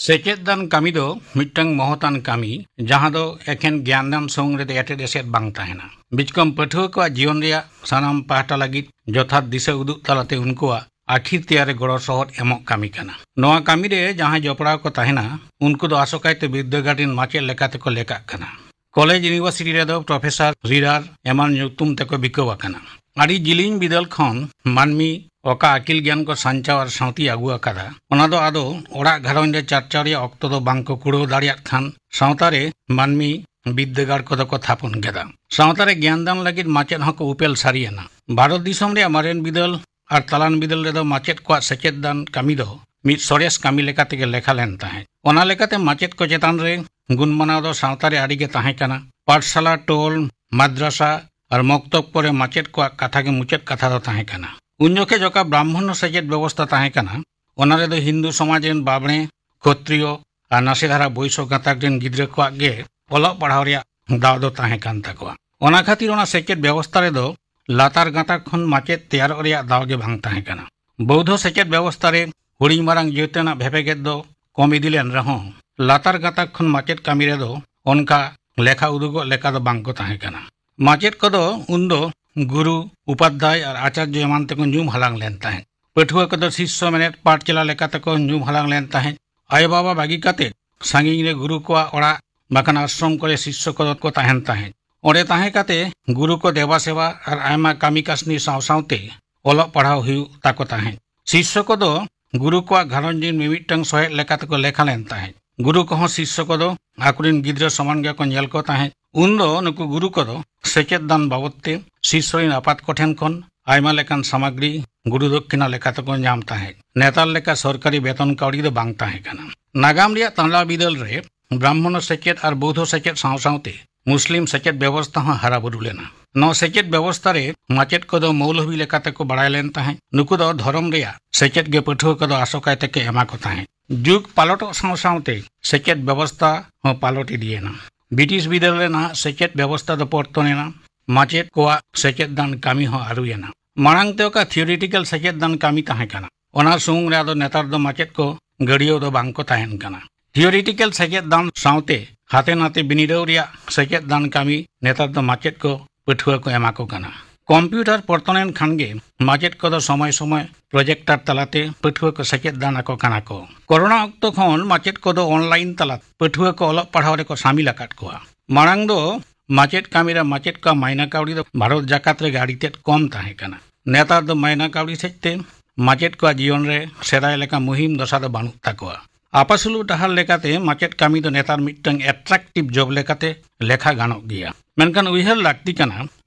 ᱥᱮᱪᱮᱫ ᱫᱟᱱ ᱠᱟᱹᱢᱤ ᱫᱚ ᱢᱤᱫᱴᱟᱝ ᱢᱚᱦᱚᱛᱟᱱ ᱠᱟᱹᱢᱤ, ᱡᱟᱦᱟᱸ ᱫᱚ ᱮᱠᱷᱮᱱ ᱜᱮᱭᱟᱱ ᱫᱟᱱ ᱥᱩᱢᱩᱝ ᱨᱮᱫᱚ ᱮᱴᱮᱫ ᱮᱥᱮᱫ ᱵᱟᱝ ᱛᱟᱦᱮᱱᱟ᱾ ᱵᱤᱪᱠᱚᱢ ᱯᱟᱹᱴᱷᱩᱣᱟᱹ ᱠᱚᱣᱟᱜ ᱡᱤᱭᱚᱱ ᱨᱮᱭᱟᱜ ᱥᱟᱱᱟᱢ ᱯᱟᱦᱴᱟ ᱞᱟᱹᱜᱤᱫ ᱡᱚᱛᱷᱟᱛ ᱫᱤᱥᱟᱹ ᱩᱫᱩᱜ ᱛᱟᱞᱟᱛᱮ ᱩᱱᱠᱩᱣᱟᱜ ᱟᱹᱠᱷᱤᱨ ᱛᱮᱭᱟᱨ ᱨᱮ ᱜᱚᱲᱚ ᱥᱚᱦᱚᱫ ᱮᱢᱚᱜ ᱠᱟᱹᱢᱤ ᱠᱟᱱᱟ᱾ ᱱᱚᱣᱟ ᱠᱟᱹᱢᱤ ᱨᱮ ᱡᱟᱦᱟᱸᱭ ᱡᱚᱯᱲᱟᱣ ᱠᱚ ᱛᱟᱦᱮᱱᱟ, ᱩᱱᱠᱩ ᱫᱚ ᱟᱥᱚᱠᱟᱭᱛᱮ ᱵᱤᱨᱫᱟᱹᱜᱟᱲ ᱨᱮᱱ ᱢᱟᱪᱮᱫ ᱞᱮᱠᱟ ᱛᱮᱠᱚ ᱞᱮᱠᱟᱜ ᱠᱟᱱᱟ᱾ ᱠᱚᱞᱮᱡᱽ, ᱤᱭᱩᱱᱤᱵᱷᱟᱨᱥᱤᱴᱤ ᱨᱮᱫᱚ ᱯᱨᱚᱯᱷᱮᱥᱚᱨ, ᱨᱤᱰᱟᱨ ᱮᱢᱟᱱ ᱧᱩᱛᱩᱢ ᱛᱮᱠᱚ ᱵᱤᱠᱟᱹᱣ ᱟᱠᱟᱱᱟ᱾ ᱟᱹᱰᱤ ᱡᱤᱞᱤᱧ ᱵᱤᱫᱟᱹᱞ ᱠᱷᱚᱱ ᱢᱟᱹᱱᱢᱤ ᱚᱠᱟ ᱟᱹᱠᱤᱞ ᱜᱮᱭᱟᱱ ᱠᱚ ᱥᱟᱧᱪᱟᱣ ᱟᱨ ᱥᱟᱶᱛᱤ ᱟᱹᱜᱩ ᱟᱠᱟᱫᱟ, ᱚᱱᱟ ᱫᱚ ᱟᱫᱚ ᱚᱲᱟᱜ ᱜᱷᱟᱨᱚᱸᱡᱽ ᱨᱮ ᱪᱟᱨᱪᱟᱣ ᱨᱮᱭᱟᱜ ᱚᱠᱛᱚ ᱫᱚ ᱵᱟᱝ ᱠᱚ ᱠᱩᱲᱟᱹᱣ ᱫᱟᱲᱮᱭᱟᱜ ᱠᱷᱟᱱ, ᱥᱟᱶᱛᱟ ᱨᱮ ᱢᱟᱹᱱᱢᱤ ᱵᱤᱫᱽᱫᱟᱹᱜᱟᱲ ᱠᱚᱫᱚ ᱠᱚ ᱛᱷᱟᱯᱚᱱ ᱠᱮᱫᱟ᱾ ᱥᱟᱶᱛᱟ ᱨᱮ ᱜᱮᱭᱟᱱ ᱫᱟᱱ ᱞᱟᱹᱜᱤᱫ ᱢᱟᱪᱮᱫ ᱦᱚᱸᱠᱚ ᱩᱯᱮᱞ ᱥᱟᱹᱨᱤᱭᱮᱱᱟ᱾ ᱵᱷᱟᱨᱚᱛ ᱫᱤᱥᱚᱢ ᱨᱮᱭᱟᱜ ᱢᱟᱨᱮᱱ ᱵᱤᱫᱟᱹᱞ ᱟᱨ ᱛᱟᱞᱟᱱ ᱵᱤᱫᱟᱹᱞ ᱨᱮᱫᱚ ᱢᱟᱪᱮᱫ ᱠᱚᱣᱟᱜ ᱥᱮᱪᱮᱫ ᱫᱟᱱ ᱠᱟᱹᱢᱤ ᱫᱚ ᱢᱤᱫ ᱥᱚᱨᱮᱥ ᱠᱟᱹᱢᱤ ᱞᱮᱠᱟ ᱛᱮᱜᱮ ᱞᱮᱠᱷᱟ ᱞᱮᱱ ᱛᱟᱦᱮᱸᱫ᱾ ᱚᱱᱟ ᱞᱮᱠᱟᱛᱮ ᱢᱟᱪᱮᱫ ᱠᱚ ᱪᱮᱛᱟᱱ ᱨᱮ ᱜᱩᱱ ᱢᱟᱱᱟᱣ ᱫᱚ ᱥᱟᱶᱛᱟ ᱨᱮ ᱟᱹᱰᱤ ᱜᱮ ᱛᱟᱦᱮᱸ ᱠᱟᱱᱟ᱾ ᱯᱟᱴᱥᱟᱞᱟ, ᱴᱳᱞ, ᱢᱟᱫᱽᱨᱟᱥᱟ ᱟᱨ ᱢᱚᱠᱛᱚᱵ ᱠᱚᱨᱮ ᱢᱟᱪᱮᱫ ᱠᱚᱣᱟᱜ ᱠᱟᱛᱷᱟ ᱜᱮ ᱢᱩᱪᱟᱹᱫ ᱠᱟᱛᱷᱟ ᱫᱚ ᱛᱟᱦᱮᱸ ᱠᱟᱱᱟ᱾ ᱩᱱ ᱡᱚᱠᱷᱮᱡ ᱚᱠᱟ ᱵᱨᱟᱦᱢᱚᱱ ᱥᱮᱪᱮᱫ ᱵᱮᱵᱚᱥᱛᱟ ᱛᱟᱦᱮᱸ ᱠᱟᱱᱟ, ᱚᱱᱟ ᱨᱮᱫᱚ ᱦᱤᱱᱫᱩ ᱥᱚᱢᱟᱡᱽ ᱨᱮᱱ ᱵᱟᱵᱽᱲᱮ, ᱠᱷᱚᱛᱨᱤᱭᱚ ᱟᱨ ᱱᱟᱥᱮ ᱫᱷᱟᱨᱟ ᱵᱳᱭᱥᱚ ᱜᱟᱸᱛᱟᱠ ᱨᱮᱱ ᱜᱤᱫᱽᱨᱟᱹ ᱠᱚᱣᱟᱜ ᱜᱮ ᱚᱞᱚᱜ ᱯᱟᱲᱦᱟᱣ ᱨᱮᱭᱟᱜ ᱫᱟᱣ ᱫᱚ ᱛᱟᱦᱮᱸ ᱠᱟᱱ ᱛᱟᱠᱚᱣᱟ᱾ ᱚᱱᱟ ᱠᱷᱟᱹᱛᱤᱨ ᱚᱱᱟ ᱥᱮᱪᱮᱫ ᱵᱮᱵᱚᱥᱛᱟ ᱨᱮᱫᱚ ᱞᱟᱛᱟᱨ ᱜᱟᱸᱛᱟᱠ ᱠᱷᱚᱱ ᱢᱟᱪᱮᱫ ᱛᱮᱭᱟᱨᱚᱜ ᱨᱮᱭᱟᱜ ᱫᱟᱣ ᱜᱮ ᱵᱟᱝ ᱛᱟᱦᱮᱸ ᱠᱟᱱᱟ᱾ ᱵᱳᱣᱫᱷᱚ ᱥᱮᱪᱮᱫ ᱵᱮᱵᱚᱥᱛᱟ ᱨᱮ ᱦᱩᱰᱤᱧ ᱢᱟᱨᱟᱝ ᱡᱟᱹᱛ ᱨᱮᱱᱟᱜ ᱵᱷᱮᱯᱮᱜᱮᱫ ᱫᱚ ᱠᱚᱢ ᱤᱫᱤ ᱞᱮᱱ ᱨᱮᱦᱚᱸ, ᱞᱟᱛᱟᱨ ᱜᱟᱸᱛᱟᱠ ᱠᱷᱚᱱ ᱢᱟᱪᱮᱫ ᱠᱟᱹᱢᱤ ᱨᱮᱫᱚ ᱚᱱᱠᱟ ᱞᱮᱠᱷᱟ ᱩᱫᱩᱜᱚᱜ ᱞᱮᱠᱟ ᱫᱚ ᱵᱟᱝ ᱠᱚ ᱛᱟᱦᱮᱸ ᱠᱟᱱᱟ᱾ ᱢᱟᱪᱮᱫ ᱠᱚᱫᱚ ᱩᱱᱫᱚ ᱜᱩᱨᱩ, ᱩᱯᱟᱫᱷᱭᱟᱭ ᱟᱨ ᱟᱪᱟᱨᱡᱚ ᱮᱢᱟᱱ ᱛᱮᱠᱚ ᱧᱩᱢ ᱦᱟᱞᱟᱝ ᱞᱮᱱ ᱛᱟᱦᱮᱸᱫ᱾ ᱯᱟᱹᱴᱷᱩᱣᱟᱹ ᱠᱚᱫᱚ ᱥᱤᱥᱥᱚ ᱢᱮᱱᱮᱫ ᱯᱟᱴᱷᱥᱟᱞᱟ ᱞᱮᱠᱟ ᱛᱮᱠᱚ ᱧᱩᱢ ᱦᱟᱞᱟᱝ ᱞᱮᱱ ᱛᱟᱦᱮᱸᱫ᱾ ᱟᱭᱳᱼᱵᱟᱵᱟ ᱵᱟᱹᱜᱤ ᱠᱟᱛᱮ ᱥᱟᱺᱜᱤᱧ ᱨᱮ ᱜᱩᱨᱩ ᱠᱚᱣᱟᱜ ᱚᱲᱟᱜ ᱵᱟᱠᱷᱟᱱ ᱟᱥᱨᱚᱢ ᱠᱚᱨᱮ ᱥᱤᱥᱥᱚ ᱠᱚᱫᱚ ᱠᱚ ᱛᱟᱦᱮᱱ ᱛᱟᱦᱮᱸᱫ᱾ ᱚᱸᱰᱮ ᱛᱟᱦᱮᱸ ᱠᱟᱛᱮ ᱜᱩᱨᱩ ᱠᱚ ᱫᱮᱵᱟ ᱥᱮᱵᱟ ᱟᱨ ᱟᱭᱢᱟ ᱠᱟᱹᱢᱤ ᱠᱟᱹᱥᱱᱤ ᱥᱟᱶ ᱥᱟᱶᱛᱮ ᱚᱞᱚᱜ ᱯᱟᱲᱦᱟᱣ ᱦᱩᱭᱩᱜ ᱛᱟᱠᱚ ᱛᱟᱦᱮᱸᱫ᱾ ᱥᱤᱥᱥᱚ ᱠᱚᱫᱚ ᱜᱩᱨᱩ ᱠᱚᱣᱟᱜ ᱜᱷᱟᱨᱚᱸᱡᱽ ᱨᱤᱱ ᱢᱤᱢᱤᱫᱴᱟᱝ ᱥᱚᱦᱮᱫ ᱞᱮᱠᱟ ᱛᱮᱠᱚ ᱞᱮᱠᱷᱟ ᱞᱮᱱ ᱛᱟᱦᱮᱸᱫ᱾ ᱜᱩᱨᱩ ᱠᱚᱦᱚᱸ ᱥᱤᱥᱥᱚ ᱠᱚᱫᱚ ᱟᱠᱚᱨᱮᱱ ᱜᱤᱫᱽᱨᱟᱹ ᱥᱚᱢᱟᱱ ᱜᱮᱠᱚ ᱧᱮᱞ ᱠᱚ ᱛᱟᱦᱮᱸᱫ᱾ ᱩᱱᱫᱚ ᱱᱩᱠᱩ ᱜᱩᱨᱩ ᱠᱚᱫᱚ ᱥᱮᱪᱮᱫ ᱫᱟᱱ ᱵᱟᱵᱚᱛ ᱛᱮ ᱥᱤᱥᱥᱚ ᱨᱤᱱ ᱟᱯᱟᱛ ᱠᱚᱴᱷᱮᱱ ᱠᱷᱚᱱ ᱟᱭᱢᱟ ᱞᱮᱠᱟᱱ ᱥᱟᱢᱟᱜᱨᱤ ᱜᱩᱨᱩ ᱫᱚᱠᱠᱷᱤᱱᱟ ᱞᱮᱠᱟ ᱛᱮᱠᱚ ᱧᱟᱢ ᱛᱟᱦᱮᱸᱫ᱾ ᱱᱮᱛᱟᱨ ᱞᱮᱠᱟ ᱥᱚᱨᱠᱟᱨᱤ ᱵᱮᱛᱚᱱ ᱠᱟᱹᱣᱰᱤ ᱫᱚ ᱵᱟᱝ ᱛᱟᱦᱮᱸ ᱠᱟᱱᱟ᱾ ᱱᱟᱜᱟᱢ ᱨᱮᱭᱟᱜ ᱛᱟᱞᱟ ᱵᱤᱫᱟᱹᱞ ᱨᱮ ᱵᱨᱟᱦᱢᱚᱱ ᱥᱮᱪᱮᱫ ᱟᱨ ᱵᱳᱣᱫᱷᱚ ᱥᱮᱪᱮᱫ ᱥᱟᱶ ᱥᱟᱶᱛᱮ ᱢᱩᱥᱞᱤᱢ ᱥᱮᱪᱮᱫ ᱵᱮᱵᱚᱥᱛᱷᱟ ᱦᱚᱸ ᱦᱟᱨᱟ ᱵᱩᱨᱩ ᱞᱮᱱᱟ᱾ ᱱᱚᱣᱟ ᱥᱮᱪᱮᱫ ᱵᱮᱵᱚᱥᱛᱷᱟ ᱨᱮ ᱢᱟᱪᱮᱫ ᱠᱚᱫᱚ ᱢᱚᱣᱞᱚᱵᱷᱤ ᱞᱮᱠᱟ ᱛᱮᱠᱚ ᱵᱟᱲᱟᱭ ᱞᱮᱱ ᱛᱟᱦᱮᱸᱫ᱾ ᱱᱩᱠᱩ ᱫᱚ ᱫᱷᱚᱨᱚᱢ ᱨᱮᱭᱟᱜ ᱥᱮᱪᱮᱫ ᱜᱮ ᱯᱟᱹᱴᱷᱩᱣᱟᱹ ᱠᱚᱫᱚ ᱟᱥᱚᱠᱟᱭ ᱛᱮᱠᱚ ᱮᱢᱟ ᱠᱚ ᱛᱟᱦᱮᱸᱫ᱾ ᱡᱩᱜᱽ ᱯᱟᱞᱚᱴᱚᱜ ᱥᱟᱶ ᱥᱟᱶᱛᱮ ᱥᱮᱪᱮᱫ ᱵᱮᱵᱚᱥᱛᱟ ᱦᱚᱸ ᱯᱟᱞᱚᱴ ᱤᱫᱤᱭᱮᱱᱟ᱾ ᱵᱨᱤᱴᱤᱥ ᱵᱤᱫᱟᱹᱞ ᱨᱮ ᱱᱟᱦᱟᱜ ᱥᱮᱪᱮᱫ ᱵᱮᱵᱚᱥᱛᱟ ᱫᱚ ᱯᱚᱨᱛᱚᱱ ᱮᱱᱟ᱾ ᱢᱟᱪᱮᱫ ᱠᱚᱣᱟᱜ ᱥᱮᱪᱮᱫ ᱫᱟᱱ ᱠᱟᱹᱢᱤ ᱦᱚᱸ ᱟᱹᱨᱩᱭᱮᱱᱟ᱾ ᱢᱟᱲᱟᱝ ᱛᱮ ᱚᱠᱟ ᱛᱷᱤᱭᱳᱨᱤᱴᱤᱠᱮᱞ ᱥᱮᱪᱮᱫ ᱫᱟᱱ ᱠᱟᱹᱢᱤ ᱛᱟᱦᱮᱸ ᱠᱟᱱᱟ, ᱚᱱᱟ ᱥᱩᱢᱩᱝ ᱨᱮ ᱟᱫᱚ ᱱᱮᱛᱟᱨ ᱫᱚ ᱢᱟᱪᱮᱫ ᱠᱚ ᱜᱟᱹᱲᱭᱟᱹᱣ ᱫᱚ ᱵᱟᱝ ᱠᱚ ᱛᱟᱦᱮᱱ ᱠᱟᱱᱟ᱾ ᱛᱷᱤᱭᱳᱨᱤᱴᱤᱠᱮᱞ ᱥᱮᱪᱮᱫ ᱫᱟᱱ ᱥᱟᱶᱛᱮ ᱦᱟᱛᱮ ᱱᱟᱛᱮ ᱵᱤᱱᱤᱰᱟᱹᱣ ᱨᱮᱭᱟᱜ ᱥᱮᱪᱮᱫ ᱫᱟᱱ ᱠᱟᱹᱢᱤ ᱱᱮᱛᱟᱨ ᱫᱚ ᱢᱟᱪᱮᱫ ᱠᱚ ᱯᱟᱹᱴᱷᱩᱣᱟᱹ ᱠᱚ ᱮᱢᱟ ᱠᱚ ᱠᱟᱱᱟ᱾ ᱠᱚᱢᱯᱤᱭᱩᱴᱟᱨ ᱯᱚᱨᱛᱚᱱ ᱮᱱ ᱠᱷᱟᱱ ᱜᱮ ᱢᱟᱪᱮᱫ ᱠᱚᱫᱚ ᱥᱚᱢᱚᱭ ᱥᱚᱢᱚᱭ ᱯᱨᱚᱡᱮᱠᱴᱟᱨ ᱛᱟᱞᱟᱛᱮ ᱯᱟᱹᱴᱷᱩᱣᱟᱹ ᱠᱚ ᱥᱮᱪᱮᱫ ᱫᱟᱱ ᱟᱠᱚ ᱠᱟᱱᱟ ᱠᱚ᱾ ᱠᱚᱨᱳᱱᱟ ᱚᱠᱛᱚ ᱠᱷᱚᱱ ᱢᱟᱪᱮᱫ ᱠᱚᱫᱚ ᱚᱱᱞᱟᱭᱤᱱ ᱛᱟᱞᱟ ᱯᱟᱹᱴᱷᱩᱣᱟᱹ ᱠᱚ ᱚᱞᱚᱜ ᱯᱟᱲᱦᱟᱣ ᱨᱮᱠᱚ ᱥᱟᱢᱤᱞ ᱟᱠᱟᱫ ᱠᱚᱣᱟ᱾ ᱢᱟᱲᱟᱝ ᱫᱚ ᱢᱟᱪᱮᱫ ᱠᱟᱹᱢᱤ ᱨᱮ ᱢᱟᱪᱮᱫ ᱠᱚᱣᱟᱜ ᱢᱟᱭᱱᱟ ᱠᱟᱹᱣᱰᱤ ᱫᱚ ᱵᱷᱟᱨᱚᱛ ᱡᱟᱠᱟᱛ ᱨᱮᱜᱮ ᱟᱹᱰᱤ ᱛᱮᱫ ᱠᱚᱢ ᱛᱟᱦᱮᱸ ᱠᱟᱱᱟ᱾ ᱱᱮᱛᱟᱨ ᱫᱚ ᱢᱟᱭᱱᱟ ᱠᱟᱹᱣᱰᱤ ᱥᱮᱫ ᱛᱮ ᱢᱟᱪᱮᱫ ᱠᱚᱣᱟᱜ ᱡᱤᱭᱚᱱ ᱨᱮ ᱥᱮᱫᱟᱭ ᱞᱮᱠᱟ ᱢᱩᱦᱤᱢ ᱫᱚᱥᱟ ᱫᱚ ᱵᱟᱹᱱᱩᱜ ᱛᱟᱠᱚᱣᱟ᱾ ᱟᱯᱟᱥᱩᱞᱩᱜ ᱰᱟᱦᱟᱨ ᱞᱮᱠᱟᱛᱮ ᱢᱟᱪᱮᱫ ᱠᱟᱹᱢᱤ ᱫᱚ ᱱᱮᱛᱟᱨ ᱢᱤᱫᱴᱟᱝ ᱮᱴᱨᱟᱠᱴᱤᱵᱷ ᱡᱚᱵ ᱞᱮᱠᱟᱛᱮ ᱞᱮᱠᱷᱟ ᱜᱟᱱᱚᱜ ᱜᱮᱭᱟ᱾ ᱢᱮᱱᱠᱷᱟᱱ ᱩᱭᱦᱟᱹᱨ ᱞᱟᱹᱠᱛᱤ ᱠᱟᱱᱟ,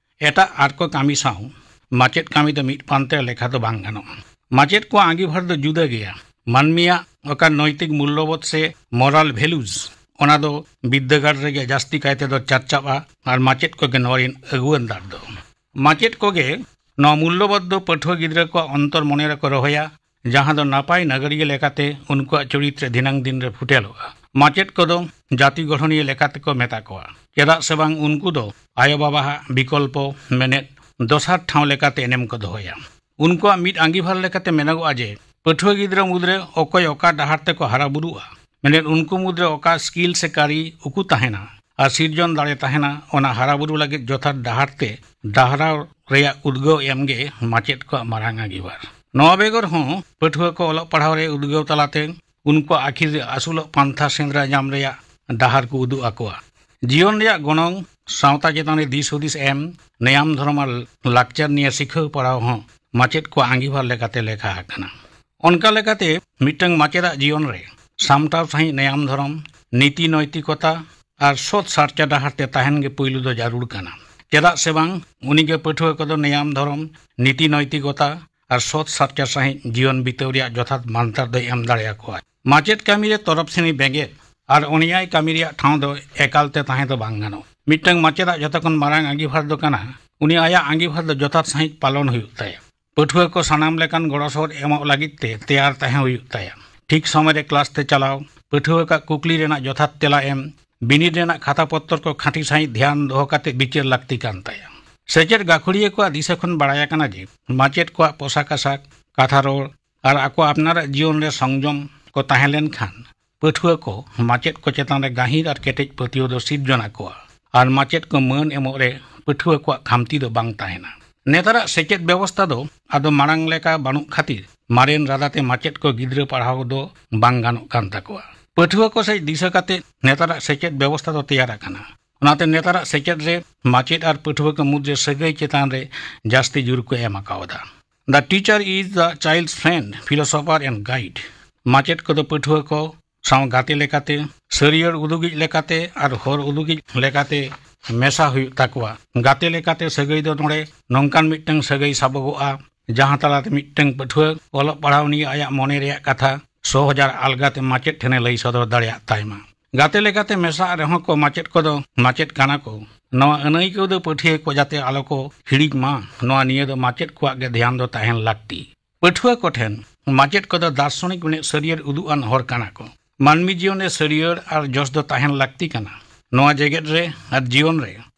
ᱮᱴᱟᱜ ᱟᱨ ᱠᱚ ᱠᱟᱹᱢᱤ ᱥᱟᱶ ᱢᱟᱪᱮᱫ ᱠᱟᱹᱢᱤ ᱫᱚ ᱢᱤᱫ ᱯᱟᱱᱛᱮ ᱞᱮᱠᱷᱟ ᱫᱚ ᱵᱟᱝ ᱜᱟᱱᱚᱜᱼᱟ᱾ ᱢᱟᱪᱮᱫ ᱠᱚᱣᱟᱜ ᱟᱸᱜᱤᱵᱷᱟᱨ ᱫᱚ ᱡᱩᱫᱟᱹ ᱜᱮᱭᱟ᱾ ᱢᱟᱹᱱᱢᱤᱭᱟᱜ ᱚᱠᱟ ᱱᱚᱭᱛᱤᱠ ᱢᱩᱞᱞᱚᱵᱳᱫᱷ ᱥᱮ ᱢᱚᱨᱟᱞ ᱵᱷᱮᱞᱩᱡᱽ, ᱚᱱᱟ ᱫᱚ ᱵᱤᱫᱽᱫᱟᱹᱜᱟᱲ ᱨᱮᱜᱮ ᱡᱟᱹᱥᱛᱤ ᱠᱟᱭᱛᱮ ᱫᱚ ᱪᱟᱨᱪᱟᱜᱼᱟ ᱟᱨ ᱢᱟᱪᱮᱫ ᱠᱚᱜᱮ ᱱᱚᱣᱟ ᱨᱮᱱ ᱟᱹᱜᱩᱣᱟᱹᱱ ᱫᱟᱨ ᱫᱚ᱾ ᱢᱟᱪᱮᱫ ᱠᱚᱜᱮ ᱱᱚᱣᱟ ᱢᱩᱞᱞᱚᱵᱳᱫᱷ ᱫᱚ ᱯᱟᱹᱴᱷᱩᱣᱟᱹ ᱜᱤᱫᱽᱨᱟᱹ ᱠᱚᱣᱟᱜ ᱚᱱᱛᱚᱨ ᱢᱚᱱᱮ ᱨᱮᱠᱚ ᱨᱚᱦᱚᱭᱟ, ᱡᱟᱦᱟᱸ ᱫᱚ ᱱᱟᱯᱟᱭ ᱱᱟᱜᱟᱨᱤᱭᱟᱹ ᱞᱮᱠᱟᱛᱮ ᱩᱱᱠᱩᱣᱟᱜ ᱪᱩᱨᱤᱛ ᱨᱮ ᱫᱷᱤᱱᱟᱹᱝ ᱫᱤᱱ ᱨᱮ ᱯᱷᱩᱴᱮᱞᱚᱜᱼᱟ᱾ ᱢᱟᱪᱮᱫ ᱠᱚᱫᱚ ᱡᱟᱹᱛᱤ ᱜᱚᱲᱦᱚᱱᱤᱭᱟᱹ ᱞᱮᱠᱟ ᱛᱮᱠᱚ ᱢᱮᱛᱟ ᱠᱚᱣᱟ, ᱪᱮᱫᱟᱜ ᱥᱮ ᱵᱟᱝ ᱩᱱᱠᱩ ᱫᱚ ᱟᱭᱳ ᱵᱟᱵᱟᱣᱟᱜ ᱵᱤᱠᱚᱞᱯᱚ, ᱢᱮᱱᱮᱫ ᱫᱚᱥᱟᱨ ᱴᱷᱟᱶ ᱞᱮᱠᱟᱛᱮ ᱮᱱᱮᱢ ᱠᱚ ᱫᱚᱦᱚᱭᱟ᱾ ᱩᱱᱠᱩᱣᱟᱜ ᱢᱤᱫ ᱟᱸᱜᱤᱵᱷᱟᱨ ᱞᱮᱠᱟᱛᱮ ᱢᱮᱱᱚᱜᱚᱜᱼᱟ ᱡᱮ ᱯᱟᱹᱴᱷᱩᱣᱟᱹ ᱜᱤᱫᱽᱨᱟᱹ ᱢᱩᱫᱽᱨᱮ ᱚᱠᱚᱭ ᱚᱠᱟ ᱰᱟᱦᱟᱨ ᱛᱮᱠᱚ ᱦᱟᱨᱟ ᱵᱩᱨᱩᱜᱼᱟ, ᱢᱮᱱᱮᱫ ᱩᱱᱠᱩ ᱢᱩᱫᱽᱨᱮ ᱚᱠᱟ ᱥᱠᱤᱞ ᱥᱮ ᱠᱟᱹᱨᱤ ᱩᱠᱩ ᱛᱟᱦᱮᱱᱟ ᱟᱨ ᱥᱤᱨᱡᱚᱱ ᱫᱟᱲᱮ ᱛᱟᱦᱮᱱᱟ, ᱚᱱᱟ ᱦᱟᱨᱟ ᱵᱩᱨᱩ ᱞᱟᱹᱜᱤᱫ ᱡᱚᱛᱷᱟᱛ ᱰᱟᱦᱟᱨ ᱛᱮ ᱰᱟᱦᱨᱟᱣ ᱨᱮᱭᱟᱜ ᱩᱫᱽᱜᱟᱹᱣ ᱮᱢ ᱜᱮ ᱢᱟᱪᱮᱫ ᱠᱚᱣᱟᱜ ᱢᱟᱨᱟᱝ ᱟᱸᱜᱤᱵᱷᱟᱨ᱾ ᱱᱚᱣᱟ ᱵᱮᱜᱚᱨ ᱦᱚᱸ ᱯᱟᱹᱴᱷᱩᱣᱟᱹ ᱠᱚ ᱚᱞᱚᱜ ᱯᱟᱲᱦᱟᱣ ᱨᱮ ᱩᱫᱽᱜᱟᱹᱣ ᱛᱟᱞᱟᱛᱮ ᱩᱱᱠᱩᱣᱟᱜ ᱟᱹᱠᱷᱤᱨ ᱟᱹᱥᱩᱞᱚᱜ ᱯᱟᱱᱛᱷᱟ ᱥᱮᱸᱫᱽᱨᱟ ᱧᱟᱢ ᱨᱮᱭᱟᱜ ᱰᱟᱦᱟᱨ ᱠᱚ ᱩᱫᱩᱜ ᱟᱠᱚᱣᱟ᱾ ᱡᱤᱭᱚᱱ ᱨᱮᱭᱟᱜ ᱜᱚᱱᱚᱝ, ᱥᱟᱶᱛᱟ ᱪᱮᱛᱟᱱ ᱨᱮ ᱫᱤᱥ ᱦᱩᱫᱤᱥ ᱮᱢ, ᱱᱮᱭᱟᱢ ᱫᱷᱚᱨᱚᱢ ᱟᱨ ᱞᱟᱠᱪᱟᱨ ᱱᱤᱭᱮ ᱥᱤᱠᱷᱟᱹᱣ ᱯᱟᱲᱦᱟᱣ ᱦᱚᱸ ᱢᱟᱪᱮᱫ ᱠᱚᱣᱟᱜ ᱟᱸᱜᱤᱵᱷᱟᱨ ᱞᱮᱠᱟᱛᱮ ᱞᱮᱠᱷᱟ ᱟᱠᱟᱱᱟ᱾ ᱚᱱᱠᱟ ᱞᱮᱠᱟᱛᱮ ᱢᱤᱫᱴᱟᱝ ᱢᱟᱪᱮᱫᱟᱜ ᱡᱤᱭᱚᱱ ᱨᱮ ᱥᱟᱢᱴᱟᱣ ᱥᱟᱺᱦᱤᱡ ᱱᱮᱭᱟᱢ ᱫᱷᱚᱨᱚᱢ, ᱱᱤᱛᱤ ᱱᱚᱭᱛᱤᱠᱚᱛᱟ ᱟᱨ ᱥᱚᱛ ᱥᱟᱨᱪᱟ ᱰᱟᱦᱟᱨ ᱛᱮ ᱛᱟᱦᱮᱱ ᱜᱮ ᱯᱩᱭᱞᱩ ᱫᱚ ᱡᱟᱹᱨᱩᱲ ᱠᱟᱱᱟ᱾ ᱪᱮᱫᱟᱜ ᱥᱮ ᱵᱟᱝ ᱩᱱᱤᱜᱮ ᱯᱟᱹᱴᱷᱩᱣᱟᱹ ᱠᱚᱫᱚ ᱱᱮᱭᱟᱢ ᱫᱷᱚᱨᱚᱢ, ᱱᱤᱛᱤ ᱱᱚᱭᱛᱤᱠᱚᱛᱟ ᱟᱨ ᱥᱚᱛ ᱥᱟᱨᱪᱟ ᱥᱟᱺᱦᱤᱡ ᱡᱤᱭᱚᱱ ᱵᱤᱛᱟᱹᱣ ᱨᱮᱭᱟᱜ ᱡᱚᱛᱷᱟᱛ ᱢᱟᱱᱛᱟᱨ ᱫᱚᱭ ᱮᱢ ᱫᱟᱲᱮᱭᱟᱠᱚᱣᱟ᱾ ᱢᱟᱪᱮᱫ ᱠᱟᱹᱢᱤ ᱨᱮ ᱛᱚᱨᱚᱯ ᱥᱮᱱᱤ ᱵᱮᱸᱜᱮᱫ ᱟᱨ ᱚᱱᱭᱟᱭ ᱠᱟᱹᱢᱤ ᱨᱮᱭᱟᱜ ᱴᱷᱟᱶ ᱫᱚ ᱮᱠᱟᱞ ᱛᱮ ᱛᱟᱦᱮᱸ ᱫᱚ ᱵᱟᱝ ᱜᱟᱱᱚᱜ᱾ ᱢᱤᱫᱴᱟᱝ ᱢᱟᱪᱮᱫᱟᱜ ᱡᱚᱛᱚ ᱠᱷᱚᱱ ᱢᱟᱨᱟᱝ ᱟᱸᱜᱤᱵᱷᱟᱨ ᱫᱚ ᱠᱟᱱᱟ, ᱩᱱᱤ ᱟᱭᱟᱜ ᱟᱸᱜᱤᱵᱷᱟᱨ ᱫᱚ ᱡᱚᱛᱷᱟᱛ ᱥᱟᱺᱦᱤᱡ ᱯᱟᱞᱚᱱ ᱦᱩᱭᱩᱜ ᱛᱟᱭᱟ᱾ ᱯᱟᱹᱴᱷᱩᱣᱟᱹ ᱠᱚ ᱥᱟᱱᱟᱢ ᱞᱮᱠᱟᱱ ᱜᱚᱲᱚ ᱥᱚᱦᱚᱫ ᱮᱢᱚᱜ ᱞᱟᱹᱜᱤᱫ ᱛᱮ ᱛᱮᱭᱟᱨ ᱛᱟᱦᱮᱸ ᱦᱩᱭᱩᱜ ᱛᱟᱭᱟ᱾ ᱴᱷᱤᱠ ᱥᱚᱢᱚᱭ ᱨᱮ ᱠᱞᱟᱥ ᱛᱮ ᱪᱟᱞᱟᱣ, ᱯᱟᱹᱴᱷᱩᱣᱟᱹ ᱠᱚᱣᱟᱜ ᱠᱩᱠᱞᱤ ᱨᱮᱱᱟᱜ ᱡᱚᱛᱷᱟᱛ ᱛᱮᱞᱟ ᱮᱢ, ᱵᱤᱱᱤᱰ ᱨᱮᱱᱟᱜ ᱠᱷᱟᱛᱟ ᱯᱚᱛᱚᱨ ᱠᱚ ᱠᱷᱟᱸᱴᱤ ᱥᱟᱺᱦᱤᱡ ᱫᱷᱮᱭᱟᱱ ᱫᱚᱦᱚ ᱠᱟᱛᱮ ᱵᱤᱪᱟᱹᱨ ᱞᱟᱹᱠᱛᱤ ᱠᱟᱱ ᱛᱟᱭᱟ᱾ ᱥᱮᱪᱮᱫ ᱜᱟᱹᱠᱷᱩᱲᱤᱭᱟᱹ ᱠᱚᱣᱟᱜ ᱫᱤᱥᱟᱹ ᱠᱷᱚᱱ ᱵᱟᱲᱟᱭ ᱟᱠᱟᱱᱟ ᱡᱮ ᱢᱟᱪᱮᱫ ᱠᱚᱣᱟᱜ ᱯᱚᱥᱟᱠ ᱟᱥᱟᱠ, ᱠᱟᱛᱷᱟ ᱨᱚᱲ ᱟᱨ ᱟᱠᱚ ᱟᱯᱱᱟᱨᱟᱜ ᱡᱤᱭᱚᱱ ᱨᱮ ᱥᱚᱝᱡᱚᱢ ᱠᱚ ᱛᱟᱦᱮᱸ ᱞᱮᱱᱠᱷᱟᱱ ᱯᱟᱹᱴᱷᱩᱣᱟᱹ ᱠᱚ ᱢᱟᱪᱮᱫ ᱠᱚ ᱪᱮᱛᱟᱱ ᱨᱮ ᱜᱟᱹᱦᱤᱨ ᱟᱨ ᱠᱮᱴᱮᱡ ᱯᱟᱹᱛᱭᱟᱹᱣ ᱫᱚ ᱥᱤᱨᱡᱚᱱ ᱟᱠᱚᱣᱟ ᱟᱨ ᱢᱟᱪᱮᱫ ᱠᱚ ᱢᱟᱹᱱ ᱮᱢᱚᱜ ᱨᱮ ᱯᱟᱹᱴᱷᱩᱣᱟᱹ ᱠᱚᱣᱟᱜ ᱠᱷᱟᱢᱛᱤ ᱫᱚ ᱵᱟᱝ ᱛᱟᱦᱮᱱᱟ᱾ ᱱᱮᱛᱟᱨᱟᱜ ᱥᱮᱪᱮᱫ ᱵᱮᱵᱚᱥᱛᱷᱟ ᱫᱚ ᱟᱫᱚ ᱢᱟᱲᱟᱝ ᱞᱮᱠᱟ ᱵᱟᱹᱱᱩᱜ ᱠᱷᱟᱹᱛᱤᱨ ᱢᱟᱨᱮᱱ ᱨᱟᱫᱟᱛᱮ ᱢᱟᱪᱮᱫ ᱠᱚ ᱜᱤᱫᱽᱨᱟᱹ ᱯᱟᱲᱦᱟᱣ ᱫᱚ ᱵᱟᱝ ᱜᱟᱱᱚᱜ ᱠᱟᱱ ᱛᱟᱠᱚᱣᱟ᱾ ᱯᱟᱹᱴᱷᱩᱣᱟᱹ ᱠᱚ ᱥᱮᱡ ᱫᱤᱥᱟᱹ ᱠᱟᱛᱮ ᱱᱮᱛᱟᱨᱟᱜ ᱥᱮᱪᱮᱫ ᱵᱮᱵᱚᱥᱛᱷᱟ ᱫᱚ ᱛᱮᱭᱟᱨ ᱟᱠᱟᱱᱟ᱾ ᱚᱱᱟᱛᱮ ᱱᱮᱛᱟᱨᱟᱜ ᱥᱮᱪᱮᱫ ᱨᱮ ᱢᱟᱪᱮᱫ ᱟᱨ ᱯᱟᱹᱴᱷᱩᱣᱟᱹ ᱠᱚ ᱢᱩᱫᱽᱨᱮ ᱥᱟᱹᱜᱟᱹᱭ ᱪᱮᱛᱟᱱ ᱨᱮ ᱡᱟᱹᱥᱛᱤ ᱡᱳᱨ ᱠᱚ ᱮᱢ ᱟᱠᱟᱣᱫᱟ᱾ The teacher is the child's friend, philosopher and guide. ᱢᱟᱪᱮᱫ ᱠᱚᱫᱚ ᱯᱟᱹᱴᱷᱩᱣᱟᱹ ᱠᱚ ᱥᱟᱶ ᱜᱟᱛᱮ ᱞᱮᱠᱟᱛᱮ, ᱥᱟᱹᱨᱭᱟᱹᱲ ᱩᱫᱩᱜᱤᱡ ᱞᱮᱠᱟᱛᱮ ᱟᱨ ᱦᱚᱨ ᱩᱫᱩᱜᱤᱡ ᱞᱮᱠᱟᱛᱮ ᱢᱮᱥᱟ ᱦᱩᱭᱩᱜ ᱛᱟᱠᱚᱣᱟ᱾ ᱜᱟᱛᱮ ᱞᱮᱠᱟᱛᱮ ᱥᱟᱹᱜᱟᱹᱭ ᱫᱚ ᱱᱚᱰᱮ ᱱᱚᱝᱠᱟᱱ ᱢᱤᱫᱴᱟᱝ ᱥᱟᱹᱜᱟᱹᱭ ᱥᱟᱵᱚᱜᱚᱜᱼᱟ, ᱡᱟᱦᱟᱸ ᱛᱟᱞᱟᱛᱮ ᱢᱤᱫᱴᱟᱝ ᱯᱟᱹᱴᱷᱩᱣᱟᱹ ᱚᱞᱚᱜ ᱯᱟᱲᱦᱟᱣ ᱱᱤᱭᱮ ᱟᱭᱟᱜ ᱢᱚᱱᱮ ᱨᱮᱭᱟᱜ ᱠᱟᱛᱷᱟ ᱥᱚᱦᱚᱡ ᱟᱨ ᱟᱞᱜᱟᱛᱮ ᱢᱟᱪᱮᱫ ᱴᱷᱮᱱᱮ ᱞᱟᱹᱭ ᱥᱚᱫᱚᱨ ᱫᱟᱲᱮᱭᱟᱜ ᱛᱟᱭ ᱢᱟ᱾ ᱜᱟᱛᱮ ᱞᱮᱠᱟᱛᱮ ᱢᱮᱥᱟᱜ ᱨᱮᱦᱚᱸ ᱠᱚ ᱢᱟᱪᱮᱫ ᱠᱚᱫᱚ ᱢᱟᱪᱮᱫ ᱠᱟᱱᱟ ᱠᱚ᱾ ᱱᱚᱣᱟ ᱟᱹᱱᱟᱹᱭᱠᱟᱹᱣ ᱫᱚ ᱯᱟᱹᱴᱷᱩᱣᱟᱹ ᱠᱚ ᱡᱟᱛᱮ ᱟᱞᱚ ᱠᱚ ᱦᱤᱲᱤᱧ ᱢᱟ, ᱱᱚᱣᱟ ᱱᱤᱭᱟᱹ ᱫᱚ ᱢᱟᱪᱮᱫ ᱠᱚᱣᱟᱜ ᱜᱮ ᱫᱷᱮᱭᱟᱱ ᱫᱚ ᱛᱟᱦᱮᱱ ᱞᱟᱹᱠᱛᱤ᱾ ᱯᱟᱹᱴᱷᱩᱣᱟᱹ ᱠᱚᱴᱷᱮᱱ ᱢᱟᱪᱮᱫ ᱠᱚᱫᱚ ᱫᱟᱨᱥᱚᱱᱤᱠ ᱢᱮᱱᱮᱫ ᱥᱟᱹᱨᱭᱟᱹᱲ ᱩᱫᱩᱜ ᱟᱱ ᱦᱚᱲ ᱠᱟᱱᱟ ᱠᱚ᱾ ᱢᱟᱹᱱᱢᱤ ᱡᱤᱭᱚᱱ ᱨᱮ ᱥᱟᱹᱨᱭᱟᱹᱲ ᱟᱨ ᱡᱚᱥ ᱫᱚ ᱛᱟᱦᱮᱱ ᱞᱟᱹᱠᱛᱤ ᱠᱟᱱᱟ᱾ ᱱᱚᱣᱟ ᱡᱮᱜᱮᱛ ᱨᱮ ᱟᱨ ᱡᱤᱭᱚᱱ ᱨᱮ